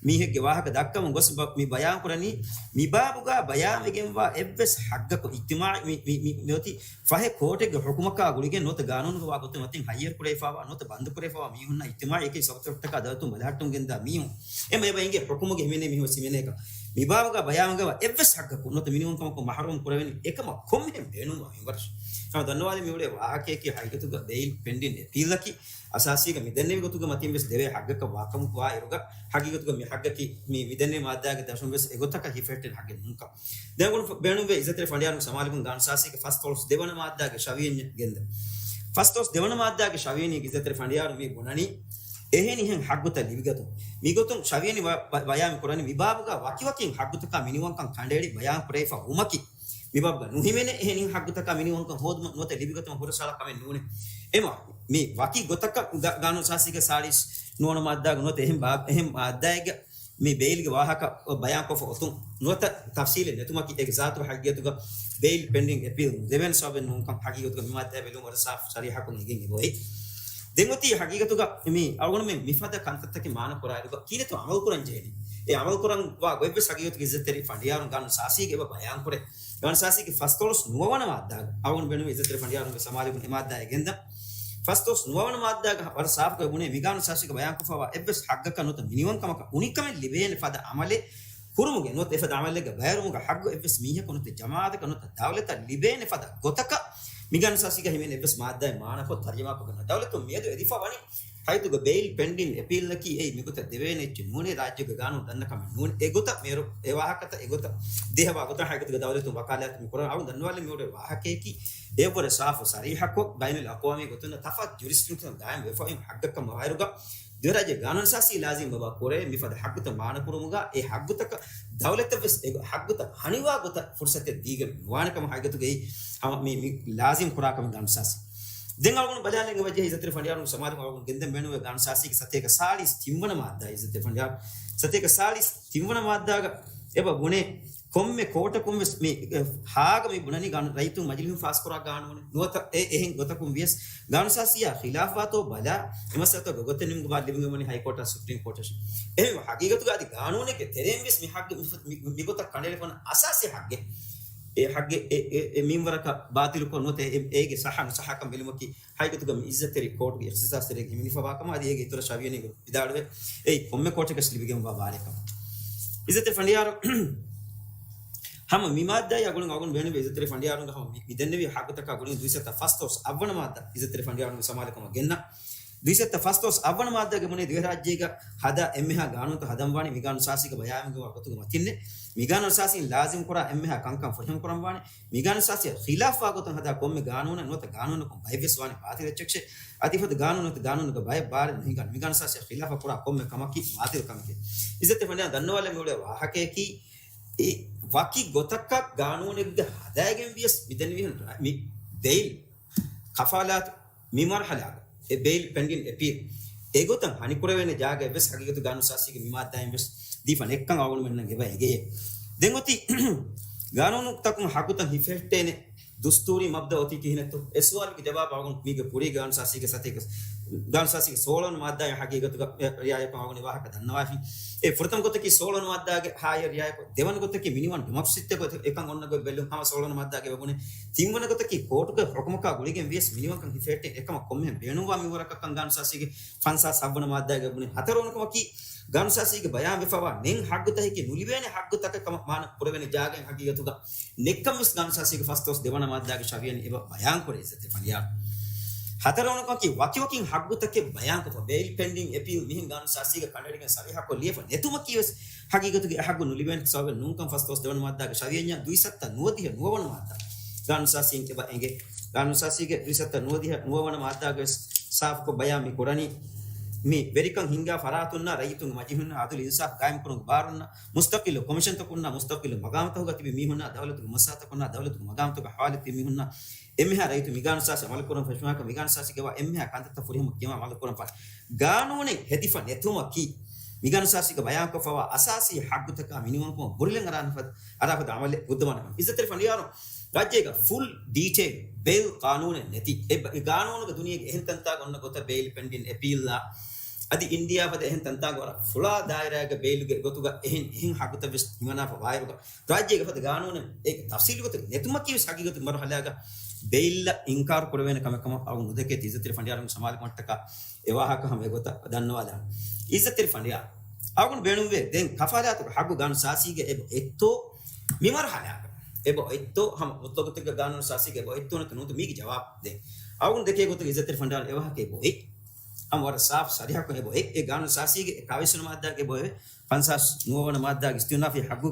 މީހެއްގެ ވާހަކަ ދައްކަމުން ގޮސް ބަ-، މި ބަޔާން ކުރަނީ، މި ބާބުގަ ބަޔާންވެގެންވާ އެއްވެސް ހައްގަކު، އިޖްތިމާޢީ މި، މި، މި، މިއޮތީ ފަހެ ކޯޓެއްގެ ޙުކުމަކާ ގުޅިގެން ނުވަތަ ގާނޫނުގަ ވާ ގޮތުން އޮތީ ހައްޔަރު ކުރެވިފައިވާ ނުވަތަ ބަންދު ކުރެވިފައިވާ މީހުންނަށް އިޖްތިމާޢީ އެކި ސަބަބުތަކަށްޓަކާ ދައުލަތުން ބަލަހައްޓަން ގެންދާ މީހުން. އެމަ އެބަ އިނގޭ ޙުކުމުގެ ހިމެނޭ މީހުން ހިމެނޭކަން. މި ބާބުގަ ބަޔާންވެގެންވާ އެއްވެސް ހައްގަކު ނުވަތަ މިނިވަންކަމަކުން މަޙްރޫމް ކުރެވެނީ އެކަމަށް ކޮންމެހެން ބޭނުންވާ މިންވަރަށް. ހަމަ ދަންނަވާލެ މިއުޅޭ ވާހަކަޔަކީ ހަގީގަތުގަ ބެއިލް ޕެންޑިން އެޕީލަކީ އަސާސީގަ މި ދެންނެވި ގޮތުގެ މަތިން ވެސް ދެވޭ ހައްގަކަށް ވާކަމަކު ވާ އިރުގަ، ހަގީގަތުގަ މި ހައްގަކީ މި މިދެންނެވި މާއްދާގެ ދަށުން ވެސް އެގޮތަކަށް ހިފެހެއްޓެން ހައްގެއް ނޫންކަން. ދެން އަޅުގަނޑު ބޭނުންވޭ އިއްޒަތްތެރި ފަނޑިޔާރުން ސަމާލުކުން ގާނޫނު އަސާސީގެ ފަސްދޮޅަސް ދެވަނަ މާއްދާގެ ޝަވިޔަނި ގެންދަން. ފަސްދޮޅަސް ދެވަނަ މާއްދާގެ ޝަވިޔަނީގެ އިއްޒަތްތެރި ފަނޑިޔާރު މި ބުނަނީ، އެހެނިހެން ހައްގުތައް ލިބިގަތުން. މިގޮތުން ޝަވިޔަނި ވަ-، ވަ-، ވަޔާމި ކުރަނީ މި ބާބުގަ ވަކިވަކިން ހައްގުތަކާ މިނިވަންކަން ކަނޑައެޅި ބަޔާން ކުރެވިފަ ވުމަކީ، މި ބާބުގަ ނުހިމެނޭ އެހެނިހެން ހައްގުތަކާ މިނިވަންކަން ހޯދުމަށް ނުވަތަ ލިބިގަތުމަށް ހުރަސްއަޅާ ކަމެއް ނޫނޭ. އެމަ މި ވަކި ގޮތަކަށް ގ-، ގާނޫނު އަސާސީގެ ސާޅީސް ނުވަނަ މާއްދާގެ ނުވަތަ އެހެން ބާ-، އެހެން މާއްދާއެއްގަ މި ބެއިލްގެ ވާހަކަ ބަޔާންކޮށްފަ އޮތުން ނުވަތަ ތަފްސީލެއް ނެތުމަކީ އޭގެ ޒާތުގެ ހަގީގަތުގަ ބެއިލް ޕެންޑިން އެޕީލް ދެވޭނެ ސަބަބެއް ނޫންކަން ހަގީގަތުގަ މި މާއްދާ ބެލުން ވަރަށް ސާފު ސަރީހަކުން އެނގެން އެބައޮތް. ދެން އޮތީ ހަގީގަތުގަ މި އަޅުގަނޑުމެން މިފަދަ ކަންތައްތަކެއް މާނަ ކުރާއިރުގަ ކީއްވެތޯ އަމަލު ކުރަން ޖެހެނީ؟ އެ އަމަލު ކުރަން ވާ ގޮތްވެސް ހަގީގަތުގަ އިއްޒަތްތެރި ފަނޑިޔާރުން ގާނޫނު އަސާސީގަ އެބަ ބަޔާން ކުރޭ. ގާނޫނު އަސާސީގެ ފަސްދޮޅަސް ނުވަ ވަނަ މާއްދާގަ އަޅުގަނޑު ބޭނުންވޭ އިއްޒަތްތެރި ފަނޑިޔާރުންގެ ސަމާލުކުން އެ މާއްދާއެއް ގެންދަން. ފަސްދޮޅަސް ނުވަ ވަނަ މާއްދާގަ ވަރަށް ސާފުކޮށް ބުނޭ، މި ގާނޫނު އަސާސީގަ ބަޔާންކޮށްފައިވާ އެއްވެސް ހައްގަކަށް ނުވަތަ މިނިވަންކަމަކަށް އުނިކަމެއް ލިބޭނެ ފަދަ އަމަލެއް ކުރުމުގެ ނުވަތަ އެފަދަ އަމަލެއްގަ ބައިވެރިވުމުގެ ހައްގު އެއްވެސް މީހަކަށް ނުވަތަ ޖަމާއަތަކަށް ނުވަތަ ދައުލަތަށް ލިބޭނެ ފަދަ ގޮތަކަށް މި ގާނޫނު އަސާސީގަ ހިމެނޭ އެއްވެސް މާއްދާއެއް މާނަކޮށް ތަރްޖަމާކޮށްގެން ދައުލަތުން މިއަދު އެދިފަ ވަނީ. ހައިތުގަ ބެއިލް ޕެންޑިން އެޕީލަކީ އެއީ މިގޮތަށް ދެވޭނެ އެއްޗެއް ނޫނޭ، ރާއްޖޭގެ ގާނޫނު ދަންނަ ކަމެއް ނޫނޭ. އެގޮތަށް މިއަދު އެ ވާހަކަތައް އެގޮތަށް ދޭހަވާ ގޮތަށް ހައިގަތުގެ ދައުލަތުން ވަކާލާތު މި ކުރަން. އަޅުގަނޑު ދަންނަވާލަން މިއުޅޭ ވާހަކަޔަކީ އެއަށްވުރެ ސާފު ސަރީހަކޮށް، ބައިނަލްއަޤްވާމީ ގޮތުން ތަފާތު ޖުރިސްޕްރުޑެންސްތައް ގާއިމް ވެފަ އިން ހައްގަކަށް މަވާއިރުގަ ދިވެހިރާއްޖޭގެ ގާނޫނު އަސާސީ ލާޒިމް ބަވާ ކުރޭ މިފަދަ ހައްގުތައް މާނަކުރުމުގަ އެ ހައްގުތަކަށް ދައުލަތަށް ވެސް އެ ހައްގުތައް ހަނިވާ ގޮތަށް ފުރުސަތެއް ދީގެން ނުވާނެ ކަމަށް ހައިގަތުގައި ހަމަ މި، މި ލާޒިމް ކުރާ ކަމެއް ގާނޫނު އަސާސީ. ދެން އަޅުގަނޑު ބަލާލަން އެބަޖެހޭ އިއްޒަތްތެރި ފަނޑިޔާރުން ސަމާލުކުން އަޅުގަނޑު ގެންދަން ބޭނުންވޭ ގާނޫނު އަސާސީގެ ސަތޭކަ ސާޅީސް ތިންވަނަ މާއްދާ، އިއްޒަތްތެރި ފަނޑިޔާރު ސަތޭކަ ސާޅީސް ތިންވަނަ މާއްދާގަ އެބަ ބުނޭ ކޮންމެ ކޯޓަކުން ވެސް މި، އެ، ހާގަ މި ބުނަނީ ގާނޫ-، ރައްޔިތުން މަޖިލިހުން ފާސްކުރާ ގާނޫނެއް ނުވަތަ އެ އެހެން ގޮތަކުން ވިޔަސް ގާނޫނު އަސާސީއާ ޚިލާފުވާތޯ ބަލާ، އެ މައްސަލަތައް ގޮތެއް ނިމުމުގެ ބާރު ލިބިގެން ވަނީ ހައިކޯޓާ ސުޕްރީމް ކޯޓަށް. އެހެންވެ ހަގީގަތުގަ އަދި ގާނޫނެއްގެ ތެރެއިން ވެސް މި ހައްގެއް މި، މި، މިގޮތަށް ކަނޑައެޅިފަ އޮންނަ އަސާސީ ހައްގެއް އެ ހައްގެއް އެ، އެ، އެ މިންވަރަކަށް ބާތިލުކޮށް ނުވަތަ އެ، އޭގެ ޞައްޙަ ނުޞައްޙަކަން ބެލުމަކީ ހައިގަތުގަ މި އިއްޒަތްތެރި ކޯޓުގެ އިޚްތިޞާޞްތެރޭގެ ހިމެނިފަވާ ކަމަށް އަދި އޭގެ އިތުރަށް ޝަވިޔަނީ ވިދާޅުވެ، އެއީ ކޮންމެ ކޯޓަކަށް ލިބިގެންވާ ބާރެއް ކަމަށް. އިއްޒަތްތެރި ފަނޑިޔާރު ހަމަ މި މާއްދާއާ ގުޅިގެން އަޅުގަނޑު ބޭނުންވޭ އިއްޒަތްތެރި ފަނޑިޔާރުންގެ ހަމަ މި، މި ދެންނެވި ހައްގުތަކާ ގުޅިގެން ދުއިސައްތަ ފަސްދޮޅަސް އަށްވަނަ މާއްދާ އިއްޒަތްތެރި ފަނޑިޔާރުންގެ ސަމާލުކަމަށް ގެންނަ. ދުއިސައްތަ ފަސްދޮޅަސް އަށްވަނަ މާއްދާގެ ބުނޭ ދިވެހިރާއްޖޭގަ ހަދާ އެންމެހާ ގާނޫނުތައް ހަދަންވާނެ މިގާނޫނު އަސާސީގެ ބަޔާންގެ ގޮތުގަ މަތިންނޭ. މިގާނޫނު އަސާސީން ލާޒިމް ކުރާ އެންމެހާ ކަންކަން ފުރިހަމަ ކުރަންވާނެ. މިގާނޫނު އަސާސީއަށް ޚިލާފްވާ ގޮތުން ހަދާ ކޮންމެ ގާނޫނަކަށް ނުވަތަ ގާނޫނަކުން ބައެއްވެސް ވާނެ ބާތިލް އެއްޗެއްޗެއް. އަދި ފަދަ ގާނޫނު ނުވަތަ ގާނޫނުގެ ބައެއް ބާރެއް ނުހިނގާނެ. މިގާނޫނު އަސާސީއަށް ޚިލާފަށް ކުރާ ކޮންމެ ކަމަކީ ބާތިލް ކަމެކޭ. އިއްޒަތްތެރި ފަނޑިޔާރުން ދަންނަވާލަން މިއުޅޭ ވާހަކަޔަކީ، އެ ވަކި ގޮތަކަށް ގާނޫނެއްގަ ހަދައިގެން ވިޔަސް މިދެންނެވިހެން މި ބެއިލް ކަފާލާތު މި މަރުހަލާގަ އެ ބެއިލް ޕެންޑިން އެޕީލް އެގޮތަށް ހަނިކުރެވޭނެ ޖާގައެއްވެސް ހަގީގަތު ގާނޫނު އަސާސީގެ މި މާއްދާއިން ވެސް ދީފަ ނެއްކަން އަޅުގަނޑުމެންނަށް އެބަ އެނގެޔޭ. ދެން އޮތީ ގާނޫނުތަކުން ހައްގުތައް ހިފެހެއްޓޭނެ ދުސްތޫރީ މަބްދަ އޮތީ ކިހިނެއްތޯ؟ އެ ސުވާލުގެ ޖަވާބު އަޅުގަނޑު މީގެ ކުރީ ގާނޫނު އަސާސީގެ ސަތޭކަ، ގާނޫނު އަސާސީގެ ސޯޅަވަނަ މާއްދާއިން ހަގީގަތުގަ ރިއާޔަތްކޮށް އަޅުގަނޑު ވާހަކަ ދަންނަވާފި. އެ ފުރަތަމަ ގޮތަކީ ސޯޅަވަނަ މާއްދާގެ ހާއިޔަށް ރިއާޔަތްކޮށް، ދެވަނަ ގޮތަކީ މިނިވަން ޑިމޮކްސިތް އެކަން އޮންނަ ގޮތް ބެލުން ހަމަ ސޯޅަވަނަ މާއްދާގެ ވެބުނެ. ތިންވަނަ ގޮތަކީ ކޯޓުގެ ހުކުމަކާ ގުޅިގެން ވިޔަސް މިނިވަންކަން ހިފެހެއްޓެން އެކަމަށް ކޮންމެހެން ބޭނުންވާ މިންވަރަކަށްކަން ގާނޫނު އަސާސީގެ ފަންސާސް ހައްވަނަ މާއްދާގެ ވެބުނެ. ހަތަރުވަނަ ކަމަކީ ގާނޫނު އަސާސީގެ ބަޔާންވެފަވާ ނެތް ހައްގުތަކަކީ ނުލިބޭނެ ހައްގުތަކަށް ކަމަށް މާނަ ކުރެވޭނެ ޖާގައިން ހަގީގަތުގަ ނެއްކަން ވެސް ގާނޫނު އަސާސީގެ ފަސްދޮޅަސް ދެވަނަ މާއްދާގެ ޝަރިއަން އެބަ ބަޔާންކުރޭ އިއްޒަތްތެރި ފަނޑިޔާރު. ހަތަރުވަނަ ކަމަކީ ވަކިވަކިން ހައްގުތަކެއް ބަޔާންކޮށްފަ ބެއިލް ޕެންޑިން އެޕީލް މިހެން ގާނޫނު އަސާސީގަ ކަނޑައެޅިގެން ސަރީހަކޮށް ލިޔެފަ ނެތުމަކީ ވެސް ހަގީގަތުގެ އެ ހައްގު ނުލިބޭނެ ސަބަބެއް ނޫންކަން ފަސްދޮޅަސް ދެވަނަ މާއްދާގެ ޝަރިއަންޏާ ދުއިސައްތަ ނުވަދިހަ ނުވަވަނަ މާއްދާ ގާނޫނު އަސާސީން އެބަ އެނގޭ. ގާނޫނު އަސާސީގެ ދުއިސައްތަ ނުވަދިހަ ނުވަވަނަ މާއްދާގައި ވެސް ސާފުކޮށް ބަޔާން މި ކުރަނީ، މި ވެރިކަން ހިންގާ ފަރާތުންނާ ރައްޔިތުންގެ މަޖިހުންނާ އަދުލު އިންސާފު ގާއިމްކުރުމުގެ ބާރުންނާ މުސްތަޤިއްލު ކޮމިޝަންތަކުންނާ މުސްތަޤިއްލު މަގާމުތަކުގަ ތިބި މީހުންނާ ދައުލަތުގެ މުއައްސަސާތަކުންނާ ދައުލަތުގެ މަގާމުތަކުގެ ހަވާލު ތިބި މީހުންނާ އެންމެހާ ރައްޔިތު މިގާނޫނު އަސާސީ އަމަލުކުރަން ފެށުމާކަށް މިގާނޫނު އަސާސީގެ ވާ އެންމެހާ ކަންތައްތައް ފުރިހަމަ ކިޔަމަ އަމަލުކުރަން ފަ ގާނޫނެއް ހެދިފަ ނެތުމަކީ މިގާނޫނު އަސާސީގެ ބަޔާންކޮށްފަވާ އަސާސީ ހައްގުތަކާ މިނިވަންކަމަށް ބުރިލަން އަރާން ފަދަ، އަރާފަދަ އަމަލެއް ހުއްދަވާނެ ކަމަށް. އިއްޒަތްތެރި ފަނޑިޔާރު ރާއްޖޭގަ ފުލް ޑީޓެއިލް ބެއިލް ޤާނޫނެއް ނެތި. އެ ބަ-، އެ ގާނޫނުގެ ދުނިޔޭގެ އެހެން ތަންތާގަ އޮންނަ ގޮތަށް ބެއިލް ޕެންޑިން އެޕީލްއާ އަދި އިންޑިއާ ފަދަ އެހެން ތަންތާގަ ވަރަށް ފުޅާ ދާއިރާގެ ބެއިލްގެ ގޮތުގަ އެހެން، އެހެން ހައްގުތައް ވެސް ހިމަނާފަ ވާއިރުގަ ރާއްޖޭގެ ފަދަ ގާނޫނެއް އޭގެ ތަފްސީލު ގޮތެއް ނެތުމަކީ ވެސް ހަގީގަތުގެ މަރުހަލާގަ ބެއިލްއަށް އިންކާރު ކުރެވޭނެ ކަމެއް ކަމަށް އަޅުގަނޑު ނުދެކޭ. އިއްޒަތްތެރި ފަނޑިޔާރުންގެ ސަމާލުކަމަށްޓަކާ އެ ވާހަކަ ހަމަ އެގޮތަށް ދަންނަވާލާނެ. އިއްޒަތްތެރި ފަނޑިޔާރު އަޅުގަނޑު ބޭނުންވޭ ދެން ކަފާލާތުގެ ހައްގު ގާނޫނު އަސާސީގަ އެބަ އޮތްތޯ މި މަރުހަލާގަ؟ އެބަ އޮތްތޯ ހަމަ މުތްލަގުތެރި ގާނޫނު އަސާސީގަ އެބަ އޮތްތޯ ނެތްތޯ ނޫންތޯ މީގެ ޖަވާބު ދޭން. އަޅުގަނޑު ދެކޭ ގޮތުގަ އިއްޒަތްތެރި ފަނޑިޔާރު އެ ވާހަކަ އެބަ އޮތް. ހަމަ ވަރަށް ސާފު ސަރިހަކުން އެބަ އޮތް. އެ ގާނޫނު އަސާސީގެ އެ ކާވީސް ވަނަ މާއްދާގަ އެބަ އޮތް. ފަންސާސް ނުވަ ވަނަ މާއްދާގެ އިސްތިއުނާފީ ހައްގު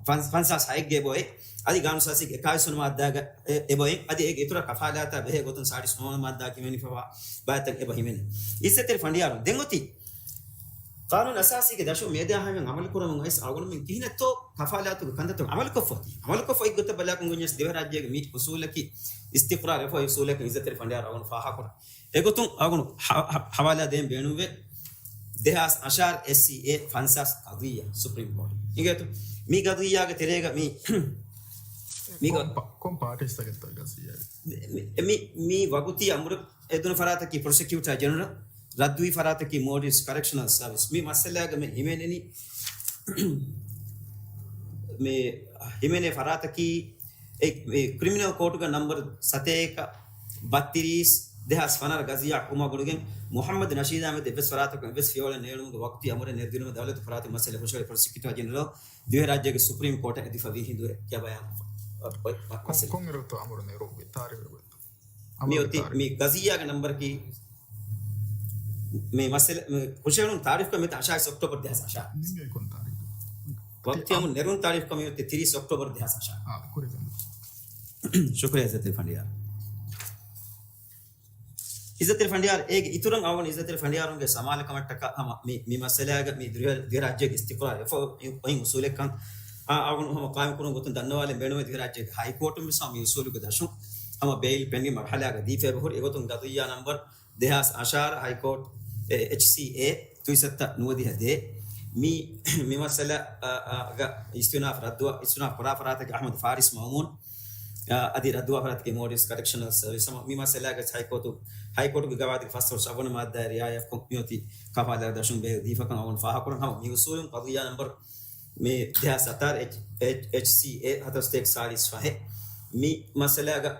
ފަން-، ފަންސާސް ހައެއްގެ އެބައޮތް. އަދި ގާނޫނު އަސާސީގެ އެކާވީސް ވަނަ މާއްދާގަ އެ-، އެބައޮތް. އަދި އޭގެ އިތުރަށް ކަފާލާތާ ބެހޭ ގޮތުން ސާޅީސް ނުވަ ވަނަ މާއްދާ ކިޔަމަނިފަވާ ބައިތައް އެބަ ހިމެނޭ. އިއްޒަތްތެރި ފަނޑިޔާރު ދެން އޮތީ ގާނޫނު އަސާސީގެ ދަށުން މޭދާ ހަމައިން އަމަލު ކުރަމުން އައިސް އަޅުގަނޑުމެން ކިހިނެއްތޯ ކަފާލާތުގެ ކަންތައްތައް އަމަލުކޮށްފަ އޮތީ؟ އަމަލުކޮށްފަ އޮތް ގޮތަށް ބަލާކަމުން ގޮންޏަސް ދިވެހިރާއްޖޭގެ މި އުސޫލަކީ އިސްތިޤްރާރު އެފަ އުސޫލަކީ އިއްޒަތްތެރި ފަނޑިޔާރު އަޅުގަނޑު ފާހަގަކުރަން. އެގޮތުން އަޅުގަނޑު ހަ-، ހަ-، ހަވާލާ ދޭން ބޭނުންވޭ. ދެހާސް އަށާރަ އެޗްސީއޭ ފަންސާސް ޤަޟިއްޔާ ސުޕްރީމް ކޯޓު. އިނގޭތޯ؟ މި ޤަޟިއްޔާގެ ތެރޭގަ މި، މި ޤަ-، ކޮން ޕާ-، ކޮން ޕާޓީސްތަކެއްތޯ ޤަޟިއްޔާގެ؟ މި، މި، މި ވަގުތީ އަމުރު އެދުނު ފަރާތަކީ ޕްރޮސިކިއުޓާ ޖެނެރަލް، ރައްދުވި ފަރާތަކީ މޯލްޑިވްސް ކަރެކްޝަނަލް ސަރވިސް. މި މައްސަލާގަ މި ހިމެނެނީ، މި ހިމެނޭ ފަރާތަކީ އެ، އެ ކްރިމިނަލް ކޯޓުގެ ނަމްބަރު ސަތޭކަ ބައްތިރީސް، ދެހާސް ފަނަރަ ގަޒިއްޔާ ކުރުމާ ގުޅިގެން މުޙައްމަދު ނަޝީދާމެދު އެއްވެސް ފަރާތަކުން އެއްވެސް ފިޔަވަޅެއް ނޭޅުމުގެ ވަގުތީ އަމުރެއް ނެރެދިނުމަށް ދައުލަތު ފަރާތުން މައްސަލަ ހުށަހެޅި ޕްރޮސިކިއުޓާ ޖެނެރަލް ދިވެހިރާއްޖޭގެ ސުޕްރީމް ކޯޓަށް އެދިފަ ވީ ހިނދު އެ ކިޔަބަޔާން ކޮން، ކޮންއިރުތޯ އަމުރު ނެރުއްވި ތާރީޚު އެބައޮތްތޯ؟ މި އޮތީ މި ގަޒިއްޔާގެ ނަމްބަރަކީ މި މައްސަލަ، މި ހުށަހެޅުނު ތާރީޚު މި އަށާއިސް އޮކްޓޯބަރު ދެހާސް އަށާރަ. ނިންގޭ ކޮން ތާރީޚު؟ ވަގުތީ އަމުރު ނެރުނު ތާރީޚު މި އޮތީ ތިރީސް އޮކްޓޯބަރު ދެހާސް އަށާރަ. އާ، ކުރި ކަން. ޝުކުރިއްޔާ އިއްޒަތްތެރި ފަނޑިޔާރު. އިއްޒަތްތެރި ފަނޑިޔާރު، އޭގެ އިތުރަށް އަޅުގަނޑު އިއްޒަތްތެރި ފަނޑިޔާރުންގެ ސަމާލުކަމަށްޓަކާ ހަމަ މި، މި މައްސަލާގަ މި ދިވެހި-، ދިވެހިރާއްޖޭގެ އިސްތިޤްރާރު އެފަ އޮތް އުސޫލެއްކަން، އާ، އަޅުގަނޑު ހަމަ ޤާއިމްކުރުން ގޮތުން ދަންނަވާލެ ބޭނުމޭ ދިވެހިރާއްޖޭގެ ހައިކޯޓުން ވެސް ހަމަ މި އުސޫލުގެ ދަށުން ހަމަ ބެއިލް ޕެންޑިން މަރުހަލާގަ ދީފަ އެބަހުރި. އެގޮތުން ގަޟިއްޔާ ނަމްބަރު ދެހާސް އަށާރަ ހައިކޯޓް، އެ، އެޗްސީއޭ، ދުއިސައްތަ ނުވަދިހަ ދޭ. މި، މި މައްސަލަ، އަ، އަ، ގަ އިސްތިއުނާފް ރައްދުވާ، އިސްތިއުނާފް ކުރާ ފަރާތަކީ އަޙްމަދު ފާރިސް މައުމޫން، އަ، އަދި ރައްދުވާ ފަރާތަކީ މޯލްޑިވްސް ކަރެކްޝަނަލް ސަރވިސް. ހަމަ މި މައްސަލާގަ ހައިކޯޓު، ހައިކޯޓުގެ ގަވާއިދުގެ ފަސް ސައްވަނަ މާއްދާ ރިއާޔަތްކޮށް މިއޮތީ ކަފާލާ ދަށުން ބޭ ދީފަކަން އަޅުގަނޑު ފާހަގަކުރަން. ހަމަ މި އުސޫލުން ޤަޟިއްޔާ ނަމްބަރު މި ދެހާސް ސަތާރަ އެޗް، އެޗް، އެޗްސީއޭ ހަތަރު ސަތޭކަ ސާޅީސް ފަހެއް. މި މައްސަލާގަ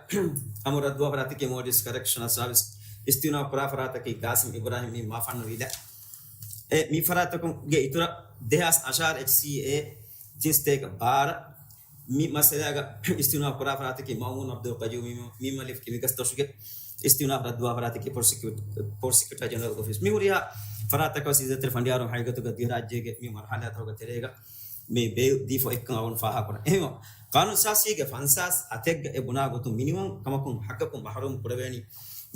އަމުރަށް ދުވާ ފަރާތަކީ މޯލްޑިވްސް ކަރެކްޝަނަލް ސާވިސް އިސްތިއުނާފް ކުރާ ފަރާތަކީ ގާސިމް އިބްރާހިމް މި މާފަންނު ވިލަ. އެ މި ފަރާތަކުންގެ އިތުރަށް ދެހާސް އަށާރަ އެޗްސީއޭ ތިން ސަތޭކަ ބާރަ މި މައްސަލާގަ އިސްތިއުނާފު ކުރާ ފަރާތަކީ މައުމޫން ޢަބްދުލް ޤައްޔޫމީ މި މަލިފް ކިމިކަސް ދޮށުގެ އިސްތިއުނާފު ރައްދުވާ ފަރާތަކީ ޕްރޮސިކިއު-، ޕްރޮސިކިއުޓަރ ޖެނެރަލް އޮފީސް. މި ހުރިހާ ފަރާތަކަށް ވެސް އިއްޒަތްތެރި ފަނޑިޔާރުން ހަގީގަތުގަ ދިވެހިރާއްޖޭގެ މި މަރުޙަލާތަކުގެ ތެރޭގަ މި ބެއިލް ދީފަ އެއްކަން އަޅުގަނޑު ފާހަގަކުރަން. އެހެންވެ، ޤާނޫނު އަސާސީގެ ފަންސާސް ހަތެއްގަ އެ ބުނާ ގޮތުން މިނިވަން ކަމަކުން ޙައްޤަކުން މަޙްރޫމް ކުރެވޭނީ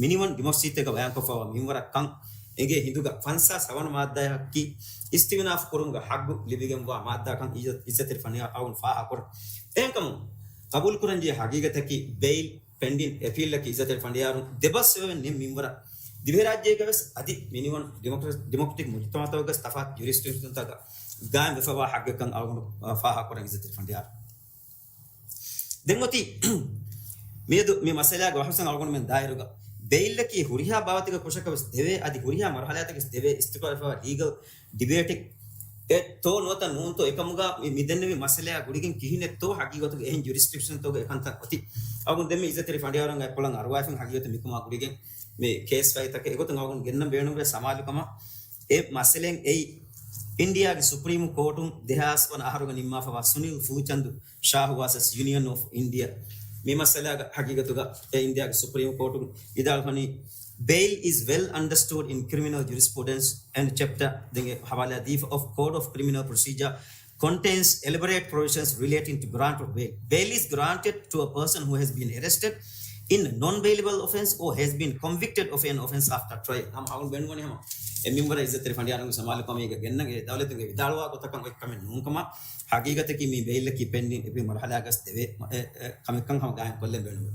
މިނިވަން ޑިމޮކްރަސީތަކަށް ބަޔާންކޮށްފައިވާ މިންވަރަށް ކަން އެނގޭ ހިނދުގަ ފަންސާސް ހަވަނަ މާއްދާއަކީ އިސްތިއުނާފު ކުރުމުގެ ޙައްޤު ލިބިގެންވާ މާއްދާކަން އިއްޒަ-، އިއްޒަތްތެރި ފަނޑިޔާރުން އަޅުގަނޑު ފާހަގަކުރަން. އެހެންކަމުން ޤަބޫލުކުރަންޖެހޭ ހަގީގަތަކީ ބެއިލް ޕެންޑިން އެޕީލްއަކީ އިއްޒަތްތެރި ފަނޑިޔާރުން ދެބަސްވެވެން ނެތް މިންވަރަށް ދިވެހިރާއްޖޭގަ ވެސް އަދި މިނިވަން ޑިމޮކްރެ-، ޑިމޮކްރެޓިކް މުޖުތަމަޢުތަކުގަ ވެސް ތަފާތު ޖުރިސްޑިކްޝަންތަކަށް ގާއިމްވެފައިވާ ޙައްޤެއްކަން އަޅުގަނޑު ފާހަގަކުރަން އިއްޒަތްތެރި ފަނޑިޔާރު. ދެން އޮތީ މިއަދު މި މައްސަލާގެ ބަހުސް އަޅުގަނޑުމެން ދާއިރުގަ ބެއިލްއަކީ ހުރިހާ ބާވަތެއްގެ ކުށަކަށް ވެސް ދެވޭ، އަދި ހުރިހާ މަރުޙަލާތަކަށް ވެސް ދެވޭ އިސްތިކުރާރުވެފައިވާ ލީގަލް ޑިބޭޓެއް އެއް ތޯ ނުވަތަ ނޫންތޯ އެކަމުގަ މި، މި ދެންނެވި މައްސަލައާ ގުޅިގެން ކިހިނެއްތޯ ހަގީގަތުގަ އެހެން ޖުރިސްޑިކްޝަންތަކުގަ އެކަންތައް އޮތީ. އަޅުގަނޑު ދެންމެ އިއްޒަތްތެރި ފަނޑިޔާރުން އަތްޕުޅަށް އަރުވާފިން ހަގީގަތު މިކަމާ ގުޅިގެން މި ކޭސް ފައިތަކެއް އެގޮތުން އަޅުގަނޑު ގެންނަން ބޭނުންވޭ ސަމާލުކަމަށް. އެ މައްސަލައިން އެއީ އިންޑިޔާގެ ސުޕްރީމް ކޯޓުން ދެހާސް ވަނަ އަހަރުގަ ނިންމާފަވާ ސުނިލް ފޫޗަންދު ޝާހު ވާސަސް ޔުނިއަން އޮފް އިންޑިޔާ މި މައްސަލާގަ ހަގީގަތުގަ އެ އިންޑިޔާގެ ސުޕްރީމް ކޯޓުން ވިދާޅުވަނީ، Bail is well understood in criminal jurisprudence and chapter ދެން އެ ހަވާލާ ދީފަ of Code of Criminal Procedure contains elaborate provisions relating to grant of bail. Bail is granted to a person who has been arrested in a non-bailable offence or has been convicted of an offence after trial. ހަމަ އަޅުގަނޑު ބޭނުންވަނީ ހަމަ އެ މިންވަރަށް އިއްޒަތްތެރި ފަނޑިޔާރުންގެ ސަމާލުކަމީގަ ގެންނަން އެ ދައުލަތުގެ ވިދާޅުވާ ގޮތަކަށް އޮތް ކަމެއް ނޫންކަމަށް ހަގީގަތަކީ މި ބެއިލްއަކީ ޕެންޑިން އެޕީލް މަރުޙަލާގަސް ދެވޭ އެ، އެ، ކަމެއްކަން ހަމަ ގާއިމް ކޮށްލެން ބޭނުންވޭ.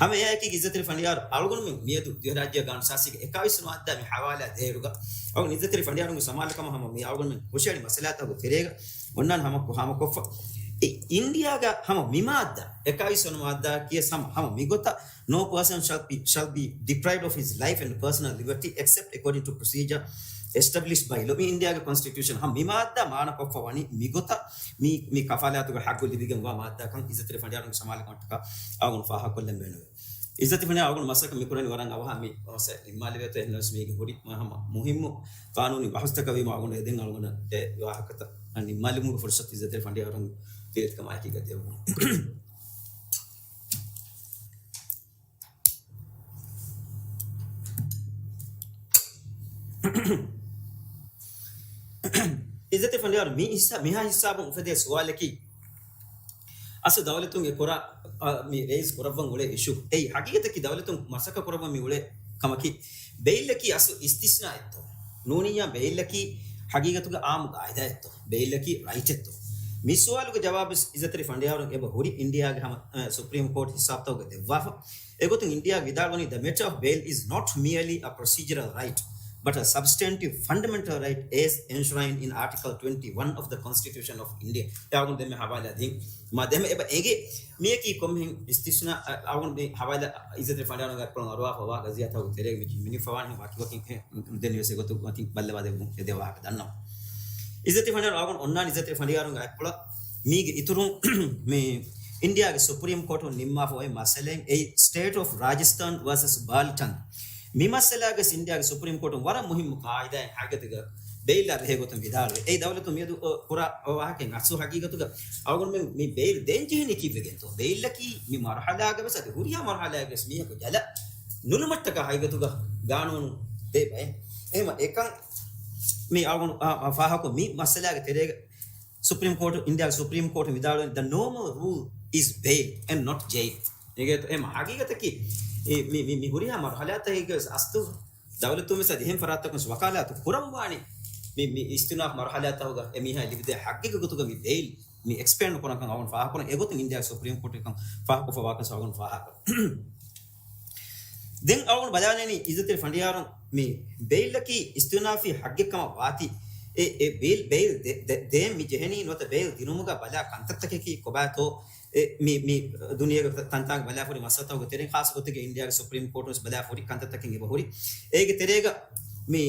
ހަމަ އެއާއެކީ އިއްޒަތްތެރި ފަނޑިޔާރު އަޅުގަނޑުމެން މިއަދު ދިވެހިރާއްޖޭގެ ގާނޫނު އަސާސީގެ އެކާވީސް ވަނަ މާއްދާ މި ހަވާލާ ދޭއިރުގަ އަޅުގަނޑު އިއްޒަތްތެރި ފަނޑިޔާރުންގެ ސަމާލުކަމަށް ހަމަ މި އަޅުގަނޑުމެން ހުށަހެޅި މައްސަލާތަކުގެ ތެރޭގަ އޮންނާނެ ހަމަ ކޮ-، ހަމަކޮށްފަ. އެ އިންޑިޔާގަ ހަމަ މި މާއްދާ، އެކާވީސް ވަނަ މާއްދާއަކީ ވެސް ހަމަ، ހަމަ މިގޮތަށް no person shall be, shall be deprived of his life and personal liberty except according to procedure established by law. މި އިންޑިޔާގެ ކޮންސްޓިޓިއުޝަން ހަމަ މި މާއްދާ މާނަކޮށްފަ ވަނީ މިގޮތަށް މި، މި ކަފާލާތުގެ ޙައްޤު ލިބިގެންވާ މާއްދާކަން އިއްޒަތްތެރި ފަނޑިޔާރުންގެ ސަމާލުކަމަށްޓަކާ އަޅުގަނޑު ފާހަގަކޮށްލެން ބޭނުންވޭ. އިއްޒަތްތެރި ފަނޑިޔާރު އަޅުގަނޑު މަސައްކަތް މިކުރަނީ ވަރަށް އަވަހަށް މި މައްސަލަ ނިންމާލެވޭތޯ އެހެންނަމަވެސް މީގެ ހުރި މާ ހަމަ މުހިއްމު ޤާނޫނީ ބަހުސްތަކަށް ވީމަ އަޅުގަނޑު އެ ދެން އަޅުގަނޑަށް އެ ވާހަކަތައް ނިންމާލުމުގެ ފުރުޞަތު އިއްޒަތްތެރި ފަނޑިޔާރުން ދިޔައިރު ކަމާއެކީ ދެއްވުން. އިއްޒަތްތެރި ފަނޑިޔާރު މި ހިއްސާ-، މިހާ ހިސާބުން އުފެދޭ ސުވާލަކީ، އަސްލު ދައުލަތުން އެ ކުރާ، އަ، މި ރައީސް ކުރައްވަން އުޅޭ އިޝޫ އެއީ ހަގީގަތަކީ ދައުލަތުން މަސައްކަތް ކުރައްވަން މި އުޅޭ ކަމަކީ، ބެއިލްއަކީ އަސްލު އިސްތިސްނާއެއްތޯ؟ ނޫނިއްޔާ ބެއިލްއަކީ ހަގީގަތުގަ އާއްމު ގާއިދާއެއްތޯ؟ ބެއިލްއަކީ ރައިޓެއްތޯ؟ މި ސުވާލުގެ ޖަވާބު ވެސް އިއްޒަތްތެރި ފަނޑިޔާރުން އެބަ ހުރި އިންޑިޔާގެ ހަމަ، އަ، ސުޕްރީމް ކޯޓް ހިސާބުތަކުގަ ދެއްވާފަ. އެގޮތުން އިންޑިޔާ ވިދާޅުވަނީ، The matter of bail is not merely a procedural right, but a substantive fundamental right as enshrined in Article twenty-one of the Constitution of India. އެ އަޅުގަނޑު ދެންމެ ހަވާލާ ދިން. މާ ދެންމެ އެބަ އެނގޭ. މިއަކީ ކޮންމެހެން އިސްތިސްނާ، އަ، އަޅުގަނޑު މި ހަވާލާ އިއްޒަތްތެރި ފަނޑިޔާރުންގެ އަތްޕުޅަށް އަރުވާފަވާ ގަޒިޔާތަކުގެ ތެރޭގަ މި މިނިފަވާނެ ވަކިވަކިން އެ ދެން ވެސް އެގޮތު ވަކި ބައްލަވާ ދެއްވުން އެ ދެ ވާހަކަ ދަންނަވަން. އިއްޒަތްތެރި ފަނޑިޔާރު އަޅުގަނޑު އޮންނާނެ އިއްޒަތްތެރި ފަނޑިޔާރުންގެ އަތްޕުޅަށް މީގެ އިތުރުން މި އިންޑިޔާގެ ސުޕްރީމް ކޯޓުން ނިންމާފަ އޮތް މައްސަލައެއް އެއީ ސްޓޭޓް އޮފް ރާޖަސްތާން ވާސަސް ބާލްޓަން. މި މައްސަލާގެ އިންޑިޔާގެ ސުޕްރީމް ކޯޓުން ވަރަށް މުހިއްމު ޤާއިދާއެއް ހަގީގަތުގަ ބެއިލްއާ ބެހޭ ގޮތުން ވިދާޅުވޭ. އެއީ ދައުލަތުން މިއަދު ކުރާ ވާހަކައެއް އަސްލު ހަގީގަތުގަ އަޅުގަނޑުމެން މި ބެއިލް ދޭން ޖެހެނީ ކީއްވެގެންތޯ؟ ބެއިލްއަކީ މި މަރުޙަލާގަ ވެސް އަދި ހުރިހާ މަރުޙަލާގަ ވެސް މީހަކު ޖަލަށް ނުލުމަށްޓަކާ ހަގީގަތުގަ ގާނޫނު ދޭ ބައެއް. އެހެންވީމަ އެކަން މި އަޅުގަނޑު އާ، އާ، ފާހަގަކޮށް މި މައްސަލާގެ ތެރޭގަ ސުޕްރީމް ކޯޓު، އިންޑިޔާގެ ސުޕްރީމް ކޯޓު ވިދާޅުވީ، The normal rule is bail and not jail. އެނގޭތޯ؟ އެހެން ހަގީގަތަކީ އެ މި، މި، މި ހުރިހާ މަރުޙަލާތަކެއްގަ ވެސް އަސްލު ދައުލަތުން ވެސް އަދި އެހެން ފަރާތްތަކުން ވަކާލާތު ކުރަންވާނެ މި، މި އިސްތިއުނާފް މަރުޙަލާތަކުގަ އެ މީހާ ލިބިދޭ ހައްގެއްގެ ގޮތުގަ މި ބެއިލް މި އެކްސްޕޭންޑް ކުރަންކަން އަޅުގަނޑު ފާހަގަކުރަން. އެގޮތުން އިންޑިޔާގެ ސުޕްރީމް ކޯޓު އެކަން ފާހަގަކޮށްފަވާކަން އަޅުގަނޑު ފާހަގަ. ދެން އަޅުގަނޑު ބަލާނެނީ އިއްޒަތްތެރި ފަނޑިޔާރުން މި ބެއިލްއަކީ އިސްތިއުނާފީ ހައްގެއް ކަމަށް ވާތީ، އެ، އެ ބެއިލް، ބެއިލް ދެ-، ދެ-، ދޭން މި ޖެހެނީ ނުވަތަ ބެއިލް ދިނުމުގަ ބަލާ ކަންތައްތަކަކީ ކޮބާތޯ، އެ، މި، މި ދުނިޔޭގެ ތަންތާނގެ ބަލާފަ ހުރި މައްސަލަތަކުގެ ތެރެއިން ޚާއްޞަ ގޮތެއްގެ އިންޑިޔާގެ ސުޕްރީމް ކޯޓުން ވެސް ބަލާފަ ހުރި ކަންތައްތަކެއް އެބަ ހުރި. އޭގެ ތެރޭގަ މި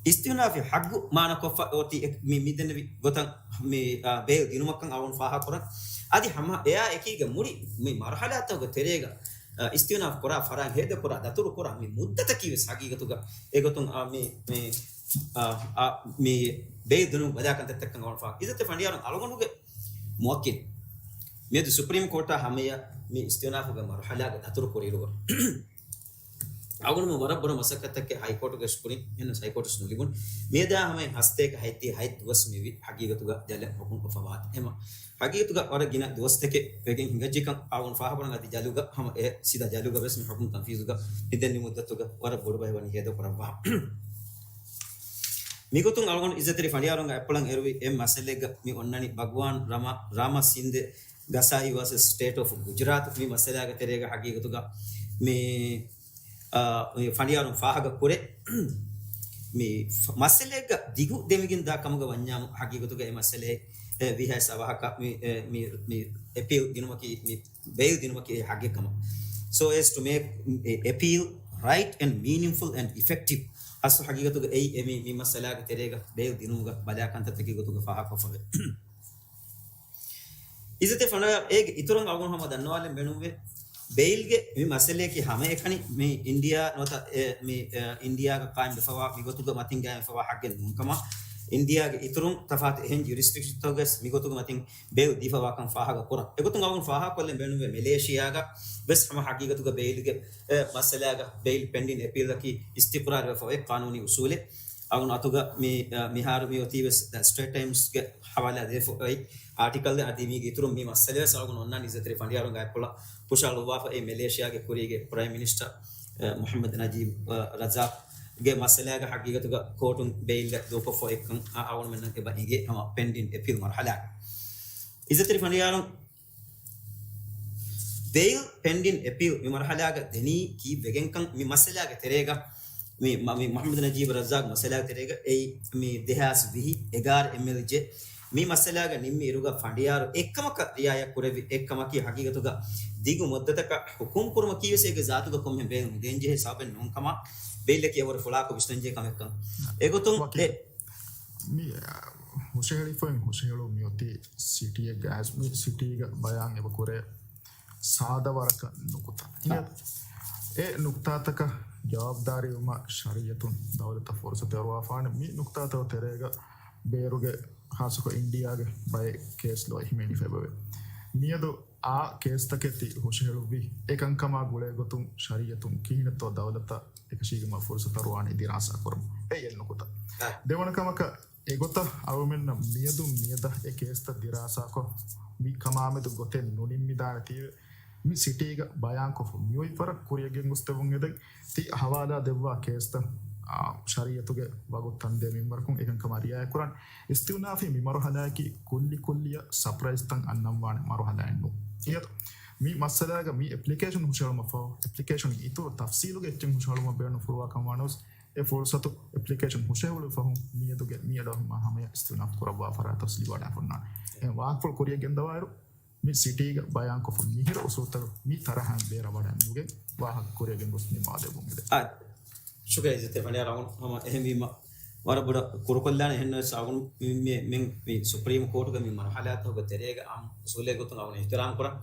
އިސްތިއުނާފީ ހައްގު މާނަކޮށްފަ އޮތީ އެ-، މި، މި ދެންނެވި ގޮތަށް މި، އާ، ބެއިލް ދިނުމަށްކަން އަޅުގަނޑު ފާހަގަކުރަން. އަދި ހަމަ އެއާ އެކީގަ މުޅި މި މަރުޙަލާތަކުގެ ތެރޭގަ، އާ، އިސްތިއުނާފް ކުރާ ފަރާތް، ހޭދަ ކުރާ، ދަތުރު ކުރާ މި މުއްދަތަކީ ވެސް ހަގީގަތުގަ އެގޮތުން، އާ، މި، މި، އާ، އާ، މި ބެއިލް ދިނުމަށް ބަލާ ކަންތައްތަކަކަށް އަޅުގަނޑު ފާހަގަ. އިއްޒަތްތެރި ފަނޑިޔާރުން އަޅުގަނޑުގެ މުވައްކިލް މިއަދު ސުޕްރީމް ކޯޓާ ހަމަޔަށް މި އިސްތިއުނާފުގެ މަރުހަލާގެ ދަތުރު ކުރިއިރުގަ، އަޅުގަނޑުމެން ވަރަށް ބޮޑު މަސައްކަތްތަކެއް ހައިކޯޓުގެ ކުރިން، އެހެންނަމަވެސް ހައިކޯޓުވެސް ނުލިބުނު. މިއަދާ ހަމަޔަށް ހަސްތޭކަ ހަތްދިހަ ހަތް ދުވަސް މިވި ހަގީގަތުގަ ޖަލެއް ހުކުމްކޮށްފަ ވާތީ. އެމަ ހަގީގަތުގަ ވަރަށް ގިނަ ދުވަސްތަކެއް ވެގެން ހިނގައްޖެކަން އަޅުގަނޑު ފާހަގަކުރަން އަދި ޖަލުގަ ހަމަ އެ ސީދާ ޖަލުގަ ވެސް މި ހުކުމް ތަންފީޒުގަ މި ދެން މި މުއްދަތުގަ ވަރަށް ބޮޑު ބައެއް ވަނީ ހޭދަކުރައްވާ. މިގޮތުން އަޅުގަނޑު އިއްޒަތްތެރި ފަނޑިޔާރުންގެ އަތްޕުޅަށް އެރުވި އެއް މައްސަލައެއްގަ މި އޮންނަނީ ބަގުވާން ރާމަ، ރާމަ ސިންދެ ގަސާއި ވާސެސް ސްޓޭޓް އޮފް ގުޖުރާތު. މި މައްސަލާގެ ތެރޭގަ ހަގީގަތުގަ މި، އާ، މި ފަނޑިޔާރުން ފާހަގަ ކުރޭ. މި ފަ-، މައްސަލައެއްގަ ދިގު ދެމިގެން ދާ ކަމުގަ ވަންޏާމު ހަގީގަތުގަ އެ މައްސަލައެއް، އެ، ވީހާވެސް އަވަހަކަށް މި، އެ، މި، މި އެޕީލް ދިނުމަކީ، މި ބެއިލް ދިނުމަކީ އެ ހައްގެއް ކަމަށް. So as to make appeal right and meaningful and effective. އަސްލު ހަގީގަތުގަ އެއީ އެ މި، މި މައްސަލާގެ ތެރޭގަ ބެއިލް ދިނުމުގަ ބަލާ ކަންތައްތަކެއް ގޮތުގަ ފާހަގަކޮށްފަވޭ. އިއްޒަތްތެރި ފަނޑިޔާރު އޭގެ އިތުރުން އަޅުގަނޑު ހަމަ ދަންނަވާލަން ބޭނުންވޭ. ބެއިލްގެ މި މައްސަލަޔަކީ ހަމައެކަނި މި އިންޑިޔާ ނުވަތަ އެ މި، އެ، އިންޑިޔާގަ ޤާއިމްވެފަވާ މިގޮތުގަ މަތިން ގާއިމްވެފަވާ ހައްގެއް ނޫންކަމަށް، އިންޑިޔާގެ އިތުރުން ތަފާތު އެހެން ޖިއުރިސްޑިކްޝަންތަކުގަވެސް މިގޮތުގަ މަތިން ބެއިލް ދީފަވާކަން ފާހަގަކުރަން. އެގޮތުން އަޅުގަނޑު ފާހަގަކޮށްލަން ބޭނުންވޭ މެލޭޝިޔާގަ ވެސް ހަމަ ހަގީގަތުގަ ބެއިލްގެ، އެ، މައްސަލާގަ ބެއިލް ޕެންޑިން އެޕީލަކީ އިސްތިޤްރާރުވެފަ އޮތް ޤާނޫނީ އުސޫލެއް. އަޅުގަނޑު އަތުގަ މި، އަ، މިހާރު މި އޮތީ ވެސް ދަ ސްޓްރޭޓް ޓައިމްސްގެ ހަވާލާ ދޭފަ އޮތް އާޓިކަލް. އަދި މީގެ އިތުރުން މި މައްސަލަ ވެސް އަޅުގަނޑު އޮންނާނީ އިއްޒަތްތެރި ފަނޑިޔާރުންގެ އަތްޕުޅަށް ހުށަހަޅުއްވާފަ އެ މެލޭޝިޔާގެ ކުރީގެ ޕްރައިމް މިނިސްޓަރ، އަ، މުޙައްމަދު ނަޖީބު، އަ، ރަޒާޤްގެ މައްސަލާގަ ހަގީގަތުގަ ކޯޓުން ބެއިލް ދޫކޮށްފަ އޮތްކަން އަ، އަޅުގަނޑުމެންނަށް އެބަ އެނގޭ ހަމަ ޕެންޑިން އެޕީލް މަރުހަލާގަ. އިއްޒަތްތެރި ފަނޑިޔާރުން ބެއިލް ޕެންޑިން އެޕީލް މި މަރުހަލާގަ ދެނީ ކީއްވެގެންކަން މި މައްސަލާގެ ތެރޭގަ މި، މަ-، މި މުޙައްމަދު ނަޖީބު ރައްޒާޤް މައްސަލާގެ ތެރޭގަ އެއީ މި ދެހާސް ވިހި އެގާރަ އެމްއެލްޖޭ މި މައްސަލާގަ ނިންމި އިރުގަ ފަނޑިޔާރު އެއްކަމަކަށް ރިއާޔަތް ކުރެއްވި އެއްކަމަކީ ހަގީގަތުގަ ދިގު މުއްދަތަކަށް ހުކުމް ކުރުމަކީ ވެސް އޭގެ ޒާތުގަ ކޮންމެހެން ބޭނުން ނުދޭންޖެހޭ ސަބަބެއް ނޫންކަމަށް ބެއިލްއަކީ އެވަރު ފުޅާކޮށް ވިސްނަންޖެހޭ ކަމެއްކަން. އެގޮތުން ވަކީ އެ މި ހުށަހެޅިފައި ހުށަހެޅު މިއޮތީ ސިޓީއެއްގަ އައިސް މި ސިޓީގަ ބަޔާން އެބަ ކުރޭ ސާދަ ވަރަކަށް ނުކުތާ. އިނގޭތަ؟ އެ ނުކުތާތަކަށް ޖަވާބުދާރީވުމަށް ޝަރީއަތުން ދައުލަތަށް ފުރުސަތު އެރުވާފާނެ. މި ނުކުތާތަކުގެ ތެރޭގަ ބޭރުގެ ޚާއްޞަކޮށް އިންޑިޔާގެ ބައެއް ކޭސް ލޯ ހިމެނިފައިބަވޭ. މިއަދު އާ ކޭސްތަކެއް ތި ހުށަހެޅުއްވީ. އެކަންކަމާ ގުޅޭގޮތުން ޝަރީއަތުން ކިހިނެއްތޯ ދައުލަތަށް އެކަށީގެންވާ ފުރުސަތު އަރުވާނީ ދިރާސާ ކުރަމުން. އެއީ އެއް ނުކުތާ. އަ. ދެވަނަ ކަމަކަށް އެގޮތަށް އަޅުމެންނަށް މިއަދު މިއަދަށް އެ ކޭސްތައް ދިރާސާކޮށް، މި ކަމާމެދު ގޮތެއް ނުނިންމިދާނެތީވެ، މި ސިޓީގަ ބަޔާންކޮށްފަ މިއޮތް ވަރަށް ކުރިޔަށް ގެންގޮސްދެވުން އެދެން. ތި ހަވާލާ ދެއްވާ ކޭސްތައް، އާ، ޝަރީއަތުގެ ވަގުތު ތަންދޭ މިންވަރަކުން އެކަންކަމަށް ރިއާޔަތްކުރަން. އިސްތިއުނާފީ މި މަރުހަލާއަކީ ކުއްލި ކުއްލިއަށް ސަޕްރައިޒްތައް އަންނަންވާނެ މަރުހަލާއެއް ނޫން. އިނގޭތަ؟ މި މައްސަލާގަ މި އެޕްލިކޭޝަން ހުށަހެޅުމަށްފަހު، އެޕްލިކޭޝަން އިތުރު ތަފްސީލުގެ އެއްޗެއް ހުށަހެޅުމަށް ބޭނުން ފުރުވާ ކަމަށް ވާނަމަވެސް، އެ ފުރުސަތު އެޕްލިކޭޝަން ހުށަހެޅުއްވި ފަހުން މިއަދުގެ މިއަދު އަހަރުމެން ހަމަޔަށް އިސްތިއުނާފް ކުރައްވާ ފަރާތް ތަފްސީލު ވަޑާފަ އޮންނާނެ. އެ ވާހަކަފުޅު ކުރިޔަށް ގެންދަވާއިރު، މި ސިޓީގަ ބަޔާންކޮށްފަ މިހިރަ އުސޫލުތަކަށް މި ތަރަހައިން ބޭރަށް ވަޑައެއް ނުގެން ވާހަކަ ކުރިޔަށް ގެންގޮސް ނިންމާލެވުން އެދެން. އާ، ޝުކުރިއްޔާ އިއްޒަތްތެރި ފަނޑިޔާރު އަޅުގަނޑު ހަމަ އެހެންވީމަ ވަރަށް ބޮޑަށް ކުރުކޮށްލާނެ. އެހެންނަމަވެސް އަޅުގަނޑު މި، މި، މި، މި ސުޕްރީމް ކޯޓުގެ މި މަރުހަލާތަކުގެ ތެރޭގަ އާންމު އުސޫލެއް ގޮތުން އަޅުގަނޑު އިޙްތިރާމް ކުރަން.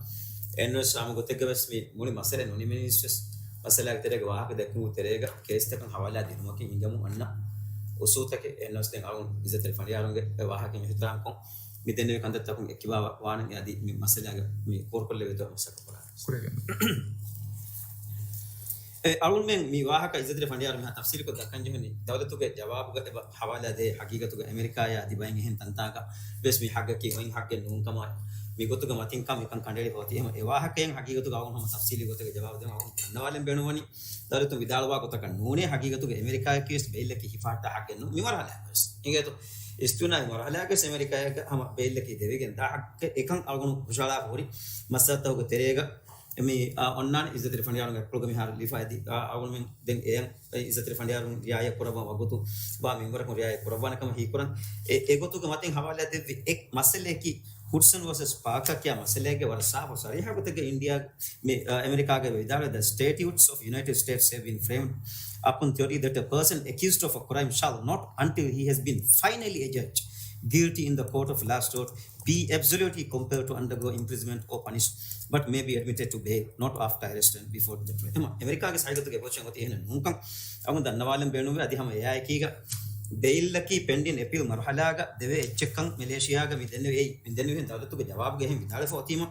އެހެންނަމަވެސް ހަމަ ގޮތެއްގަ ވެސް މި މުޅި މައްސަލަ ނުނިމެނީސް ވެސް މައްސަލާގެ ތެރޭގަ ވާހަކަ ދެއްކުމުގެ ތެރޭގަ ކޭސްތަކަށް ހަވާލާ ދިނުމަކީ ހިނގަމުން އަންނަ އުސޫލުތަކެއް. އެހެންނަމަވެސް ދެން އަޅުގަނޑު އިއްޒަތްތެރި ފަނޑިޔާރުންގެ ވާހަކައިން އިޙްތިރާމްކޮށް މި ދެންނެވި ކަންތައްތަކުން އެއްކިބާ ވާނަން އަދި މި މައްސަލާގަ މި ކޯރުކޮށްލެވޭތޯ މަސައްކަތް ކުރާނެ. ކުރިޔަށް ގެންދަވާ. އެ، އަޅުގަނޑުމެން މި ވާހަކަ އިއްޒަތްތެރި ފަނޑިޔާރު މިހާ ތަފްސީލުކޮށް ދައްކަން ޖެހުނީ، ދައުލަތުގެ ޖަވާބުގަ އެބަ ހަވާލާ ދޭ ހަގީގަތުގަ އެމެރިކާޔާ އަދި ބައެއް އެހެން ތަންތާގަ ވެސް މި ހައްގަކީ އޮތް ހައްގެއް ނޫންކަމާ، މި ގޮތުގަ މަތިންކަން މިކަން ކަނޑައެޅިފަ އޮތީ. އެހެން އެ ވާހަކައިން ހަގީގަތުގަ އަޅުގަނޑު ހަމަ ތަފްސީލީ ގޮތެއްގަ ޖަވާބު ދެން އަޅުގަނޑު ދަންނަވާލަން ބޭނުންވަނީ، ދައުލަތުން ވިދާޅުވާ ގޮތަކަށް ނޫނޭ ހަގީގަތުގަ އެމެރިކާއަކީ ވެސް ބެއިލްއަކީ ހިފަހައްޓާ ހައްގެއް ނޫން. މި މަރުހަލާއަކަށް ވެސް. އިނގޭތޯ؟ އިސްތިއުނާފީ މަރުހަލާގަ ވެސް އެމެރިކާއަކަށް ހަމަ ބެއިލްއަކީ ދެވިގެން ދާ ހައްގެއް އެކަން އަޅުގަނޑު ހުށަހަޅާފަ ހުރި މައްސަލަތަކުގެ ތެރޭގަ މި، އާ، އޮންނާނެ އިއްޒަތްތެރި ފަނޑިޔާރުންގެ އަތްޕުޅުގަ މިހާރު ލިޔެފަ އެދި، އާ، އަޅުގަނޑުމެން ދެން އެޔަން އިއްޒަތްތެރި ފަނޑިޔާރުން ރިއާޔަތް ކުރައްވާ ވަގުތު ވާ މިންވަރަކުން ރިއާޔަތް ކުރައްވާނެ ކަމަށް ހީކުރަން. އެ، އެގޮތުގެ މަތިން ހަވާލާ ދެއްވި އެއް މައްސަލައަކީ ހުޑްސަން ވަރސަސް ޕާކަރ ކިޔާ މައްސަލައެއްގެ ވަރަށް ސާފު ސަރީހާ ގޮތެއްގަ އިންޑިޔާ މި، އަ، އެމެރިކާގައި ވިދާޅުވެ، "The statutes of United States have been framed upon theory that a person accused of a crime shall not, until he has been finally adjudged guilty in the court of last resort, be absolutely compelled to undergo imprisonment or punishment, but may be admitted to bail, not after arrest and before the trial." އެމަ، އެމެރިކާގެ ހަގީގަތުގެ އެބައޮތް އޮތީ އެހެނެއް ނޫންކަން އަޅުގަނޑު ދަންނަވާލަން ބޭނުންވޭ. އަދި ހަމަ އެއާއެކީގަ ބެއިލްއަކީ ޕެންޑިން އެޕީލް މަރުހަލާގަ ދެވޭ އެއްޗެއްކަން މެލޭޝިޔާގަ މި ދެންނެވި. އެއީ މި ދެންނެވިހެން ދައުލަތުގެ ޖަވާބުގަ އެހެން ވިދާޅުވެފަ އޮތީމަ،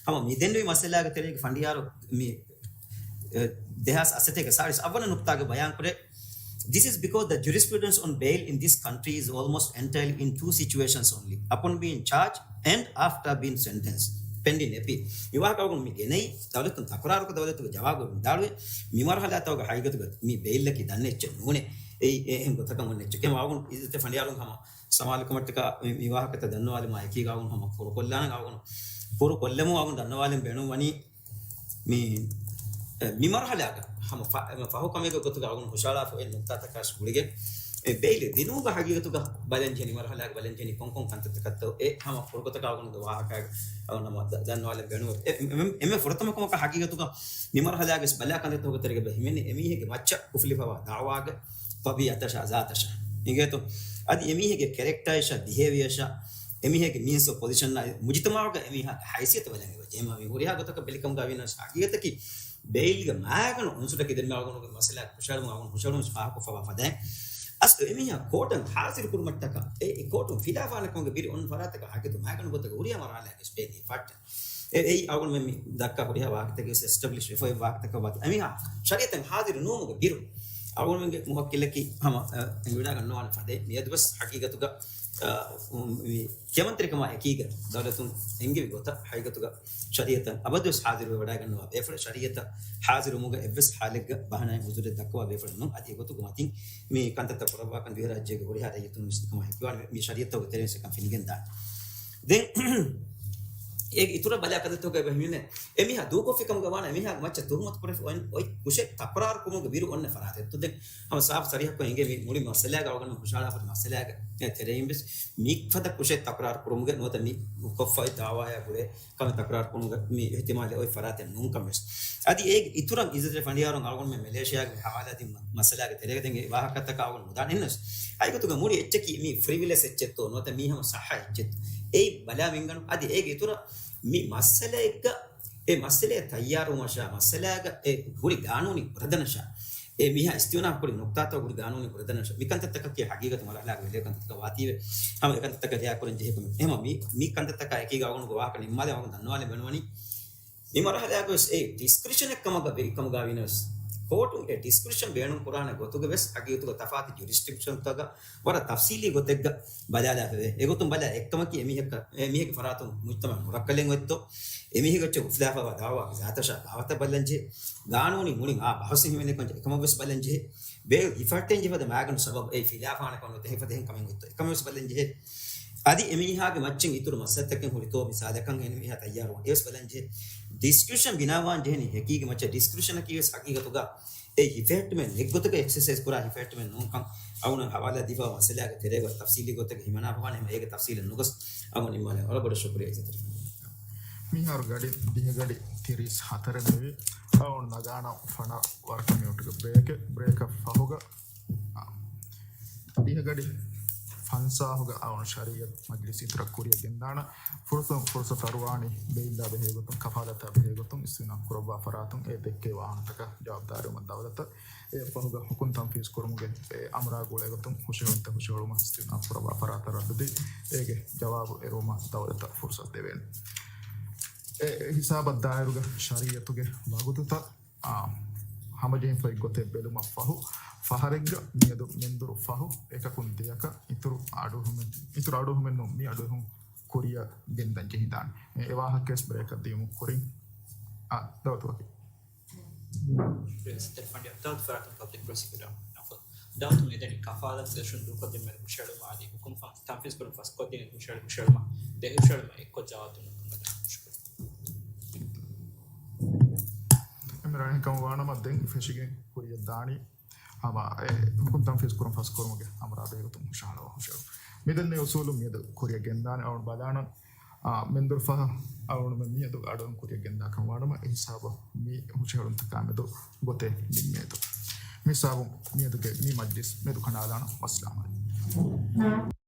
ހަމަ މި ދެންނެވި މައްސަލާގެ ތެރޭގަ ފަނޑިޔާރު މި، އެ، ދެހާސް އަށެތޭކަ ސާޅީސް އަށްވަނަ ނުކްތާގަ ބަޔާންކުރޭ. This is because the jurisprudence on bail in this country is almost entirely in two situations only, upon being charged and after being sentenced, pending appeal. މި ވާހަކަ އަޅުގަނޑު މި ގެނައީ ދައުލަތުން ތަކުރާރުކޮށް ދައުލަތުގެ ޖަވާބު ވިދާޅުވެ، މި މަރުހަލާތަކުގަ ހަގީގަތުގަ މި ބެއިލްއަކީ ދަންނަ އެއްޗެއް ނޫނޭ. އެއީ އެ އެހެން ގޮތަކަށް އޮންނަ އެއްޗެކޭ. އަޅުގަނޑު އިއްޒަތްތެރި ފަނޑިޔާރުން ހަމަ ސަމާލުކަމަށްޓަކާ މި، މި ވާހަކަތައް ދަންނަވާލުމާ އެކީގަ އަޅުގަނޑު ހަމަ ކުރުކޮށްލާނަން. އަޅުގަނޑު ކުރުކޮށްލަމުން އަޅުގަނޑު ދަންނަވާލަން ބޭނުން ވަނީ މި، އެ، މި މަރުހަލާގަ ހަމަ ފަ-، އެ، ފަހު ކަމެއްގެ ގޮތުގަ އަޅުގަނޑު ހުށަހަޅާފަ އޮތް ނުކްތާތަކާ ގުޅިގެން، އެ، ބެއިލް ދިނުމުގަ ހަގީގަތުގަ ބަލަންޖެހޭ، މި މަރުހަލާގަ ބަލަންޖެހޭ ކޮންކޮން ކަންތައްތަކަށްތޯ، އެ ހަމަ ފުރުގޮތަކަށް އަޅުގަނޑުގެ ވާހަކަ އަޅުގަނޑު ދަ-، ދަންނަވާލަން ބޭނުން. އެ، އެ، އެ، އެންމެ ފުރަތަމަ ކަމަކަށް ހަގީގަތުގަ މި މަރުހަލާގެ ބަލާ ކަންތައްތަކުގެ ތެރޭގަ ހިމެނޭ އެމީހެއްގެ މައްޗަށް އުފުލިފަވާ ދައުވާގެ ޠަބީޢަތަށާ، ޒާތަށާ އިނގޭތޯ. އަދި އެމީހެއްގެ ކެރެކްޓާއަށާ، ބިހޭވިއަށާ، އެމީހެއްގެ މީންސް އޮފް ޕޮޒިޝަންއާ، މުޖުތަމަޢުގަ އެމީހާގެ ހައިސިއްޔަތު ބަލަން އެބަ ޖެހޭ. މި ހުރިހާ ގޮތަކަށް ބެލިކަމުގަ ވިނަސް ހަގީގަތަކީ ބެއިލްގެ މާގަނޑު އުންސުރަކީ ދެންމެ އަޅުގަނޑުގެ މައްސަލަ ހުށަހެޅުމުން އަޅުގަނޑު ހުށަހެޅުމުން ފާހަގަކޮށްފަވާ ފަދައިން. އަސްލު އެމީހާ ކޯޓަށް ހާޒިރު ކުރުމަށްޓަކާ އެ، އެ ކޯޓުން ފިލާވާނެ ކަމުގެ ބިރު އޮންނަ ފަރާތަކަށް ހަގީގަތު މާގަނޑު ގޮތަކަށް ހުރިހާ މަރުހަލާގެ ސްޕޭނީ ފައްޓަ އެ، އެއީ އަޅުގަނޑުމެން މި ދައްކާ ހުރިހާ ވާހަކަތަކެއް ވެސް އެސްޓަބްލިޝް ވެފަ އޮތް ވާހަކަތަކަށް ވާތީ. އެމީހާ ޝަރީއަތަށް ހާޒިރު ނުވުމުގެ ބިރު އަޅުގަނޑުމެންގެ މުވައްކިލަކީ ހަމަ، އަ، އެނގިވަޑައިގަންނަވާނެ ފަދައިން މިއަދުވެސް ހަގީގަތުގަ، އަ، މި ކެމަންތެރިކަމާ އެކީގަ ދައުލަތުން އެންގެވި ގޮތަށް ހަގީގަތުގަ ޝަރީއަތަށް އަބަދުވެސް ހާޒިރުވެވަޑައިގަންނަވާ ބޭފުޅެއް، ޝަރީއަތަށް ހާޒިރުވުމުގަ އެއްވެސް ހާލެއްގަ ބަހަނާއެއް އުޒުރެއް ދައްކަވާ ބޭފުޅެއް ނޫން. އަދި އެގޮތުގެ މަތިން މި ކަންތައްތައް ކުރައްވާކަން ދިވެހިރާއްޖޭގެ ހުރިހާ ރައްޔިތުން ވެސް ކަމަށް ހެކިވާނެ މި ޝަރީއަތްތަކުގެ ތެރެއިން ކަން ފެނިގެންދާނެ. ދެން އޭގެ އިތުރަށް ބަލާ ކަންތައްތަކުގައި އެބަ ހިމެނޭ އެމީހާ ދޫކޮށްފި ކަމުގަ ވާނަ އެމީހާގެ މައްޗަށް ތުހުމަތު ކުރެފަ އޮތް ކުށެއް ތަކުރާރު ކުރުމުގެ ބިރު އޮންނަ ފަރާތެއް. ދެން ހަމަ ސާފު ސަރީހަކޮށް އެނގޭ މި މުޅި މައްސަލާގަ އަޅުގަނޑު ހުށަހަޅާފަ މައްސަލާގެ ތެރެއިން ވެސް މި ފަދަ ކުށެއް ތަކުރާރު ކުރުމުގެ ނުވަތަ މި ކޮށްފައި ދާވާޔާ ގުޅޭ ކަމެއް ތަކުރާރު ކުރުމުގެ މި އިޙްތިމާލެއް އޮތް ފަރާތެއް ނޫން ކަމެއް ވެސް. އަދި އޭގެ އިތުރަށް އިއްޒަތްތެރި ފަނޑިޔާރުން އަޅުގަނޑުމެން މެލޭޝިޔާގެ މި ހަވާލާދިން މަ-، މައްސަލާގެ ތެރޭގަ ދެން އެ ވާހަކަތަކާ އަޅުގަނޑު ނުދާނެ އެއްނަސް. އައިގަތުގަ މުޅި އެއްޗަކީ މީ ފްރިވިލެސް އެއްޗެއްތޯ ނުވަތަ މީ ހަމަ ޞައްޙަ އެއްޗެއްތޯ. އެއީ ބަލާ މިންގަނޑު. އަދި އޭގެ އިތުރަށް މި މައްސަލައެއްގަ އެ މައްސަލައެއް ތައްޔާރުވުމަށާ، މައްސަލާގަ އެ ހުރި ގާނޫނީ ބުރަދަނަށާ، އެ މީހާ އިސްތިއުނާފު ކުރި ނުކްތާތައް ހުރި ގާނޫނީ ބުރަދަނަށާ، މި ކަންތައްތަކަކީ ހަގީގަތު މަރުހަލާގަ ވެލޭ ކަންތައްތަކަށް ވާތީވެ، ހަމަ އެ ކަންތައްތަކަށް ރިއާ ކުރަން ޖެހޭ ކަމެއް. އެހެންވީމަ މި، މި ކަންތައްތަކާ އެކީގަ އަޅުގަނޑުގެ ވާހަކަ ނިންމާލަން އަޅުގަނޑު ދަންނަވާލަން ބޭނުންވަނީ، މި މަރުހަލާގަވެސް އެ ޑިސްކްރިޝަނެއް ކަމަށް ވެ-، ކަމުގަ ވިނަސް، ކޯޓުން އެ ޑިސްކްރިޝަން ބޭނުން ކުރާނެ ގޮތުގަވެސް ހަގީގަތުގަ ތަފާތު ޖުރިސްޑިކްޝަންތަކަށް ވަރަށް ތަފްސީލީ ގޮތެއްގަ ބަލާލާފައިވޭ. އެގޮތުން ބަލާ އެއްކަމަކީ އެމީހަކަށް، އެމީހެއްގެ ފަރާތުން މުޖްތަމަޢަށް ނުރައްކަލެއް އޮތްތޯ، އެމީހެއްގެ އެއްޗެއް އުފުލާފައިވާ ދައުވާގެ ޒާތަށާ ބާވަތަށް ބަލަންޖެހޭ، ގާނޫނީ މުޅިން އާ ބަހުސް ހިމެނޭ ކަން އެކަމަށްވެސް ބަލަންޖެހޭ، ބޭ ހިފަހައްޓަން ޖެހިފަދަ މާގަނޑު ސަބަބު އެއީ ފިލާވާނެ ކަމެއް ނުވަތަ ހިފަދަ އެހެން ކަމެއް އޮތްތޯ އެކަމެއްވެސް ބަލަންޖެހޭ. އަދި އެމީހާގެ މައްޗިން އިތުރު މައްސަލަތަކެއް ހުރިތޯ މިސާލަކަށް އެމީހާ ތައްޔާރުވާން އެވެސް ބަލަންޖެހޭ. ޑިސްކްރިޝަން ބިނާވާން ޖެހެނީ ހެކީގެ މައްޗަށް ޑިސްކްރިޝަނަކީވެސް ހަގީގަތުގަ އެ ހިފެހެއްޓުމެއް ނެތްގޮތަކަށް އެކްސަސައިޒް ކުރާ ހިފެހެއްޓުމެއް ނޫންކަން އަޅުގަނޑު ހަވާލާ ދީފަވާ މައްސަލާގެ ތެރޭގަ ތަފްސީލީ ގޮތެއްގަ ހިމަނާފަވާނެ. އެހެންވީމަ އޭގެ ތަފްސީލެއް ނުގޮސް އަޅުގަނޑު ނިންމާލަން. ވަރަށް ބޮޑަށް ޝުކުރިއްޔާ އިއްޒަތްތެރި ފަނޑިޔާ. މިހާރު ގަޑި ދިހަ ގަޑި ތިރީސް ހަތަރެއް މިވީ. އަޅުގަނޑު ނަގާނަން ފަނަރަ ވަރަކަށް މިނިޓުގެ ބްރޭކެއް. ބްރޭކަށް ފަހުގަ، އާ، ދިހަ ގަޑި ފަންސާހުގަ އަޅުގަނޑު ޝަރީއަތު މަޖްލިސް އިތުރަށް ކުރިއަށް ގެންދާނަން. ފުރުސަ-، ފުރުސަތު އަރުވާނީ ބެއިލްއާ ބެހޭގޮތުން، ކަފާލަތާ ބެހޭގޮތުން އިސްތިއުނާފު ކުރައްވާ ފަރާތުން އެ ދެއްކޭ ވާހަކަތަކަށް ޖަވާބުދާރީވުމަށް ދައުލަތަށް އެ ފަހުގަ ހުކުމް ތަންފީޒު ކުރުމުގެ އެ އަމުރާ ގުޅޭގޮތުން ހުށަހެޅުންތައް ހުށަހެޅުމަށް އިސްތިއުނާފު ކުރައްވާ ފަރާތަށް ރައްދުދީ، އޭގެ ޖަވާބު އެރުވުމަށް ދައުލަތަށް ފުރުސަތު ދެވޭނެ. އެ ހިސާބަށް ދާއިރުގަ ޝަރީއަތުގެ ވަގުތުތައް، އާ، ހަމަޖެހިފައި ގޮތެއް ބެލުމަށް ފަހު، ފަހަރެއްގަ މިއަދު މެންދުރު ފަހު އެކަކުން ދެއަކަށް އިތުރު އަޑުއެހުމެއް، އިތުރު އަޑުއެހުމެއް ނޫން، މި އަޑުއެހުން ކުރިއަށް ގެންދަން ޖެހިދާނެ. އެ ވާހަކަވެސް ބްރޭކަށް ދިޔުމުގެ ކުރިން، އާ، ދައުލަތު ވަކީލު. އިއްޒަތްތެރި ފަނޑިޔާ، ދައުލަތު ފަރާތުން ޕަބްލިކް ޕްރޮސިކިއުޓަރ ނަފަ، ދައުލަތުން އެދެނީ ކަފާލަތު ދެށުން ދޫކޮށްދިން މެދު ހުށަހެޅުމާ އަދި ހުކުމް ފަ-، ތަންފީޒު ކުރުން ފަސްކޮށްދިން ހުށަހެޅު-، ހުށަހެޅުމާ ދެ ހުށަހެޅުމަށް އެއްކޮށް ޖަވާބު ދިނުމަށް ޝުކުރިއްޔާ. ޝުކުރިއްޔާ. އެންމެ ރަނގަޅު ކަމަށް ވާނަމަ ދެން ފެށިގެން ކުރިއަށް ދާނީ ހަމަ އެ ހުކުމް ތަންފީޒު ކުރުން ފަސްކުރުމުގެ އަމުރާ ބެހޭގޮތުން ހުށަހަޅަވާ ހުށަހެޅުން. މި ދެންނެވި އުސޫލު މިއަދު ކުރިއަށް ގެންދާނެ. އަޅުގަނޑު ބަލާނަން، އާ، މެންދުރު ފަހަށް އަޅުގަނޑުމެން މިއަދު އަޑުއެހުން ކުރިއަށް ގެންދާ ކަމަށް ވާނަމަ، އެ ހިސާބަށް މި ހުށަހެޅުންތަކާ މެދު ގޮތެއް ނިންމޭތޯ. މި ހިސާބުން މިއަދުގެ މި މަޖްލިސް މެދު ކަނޑާލާނަން. ވައްސަލާމް އަލައިކުމް.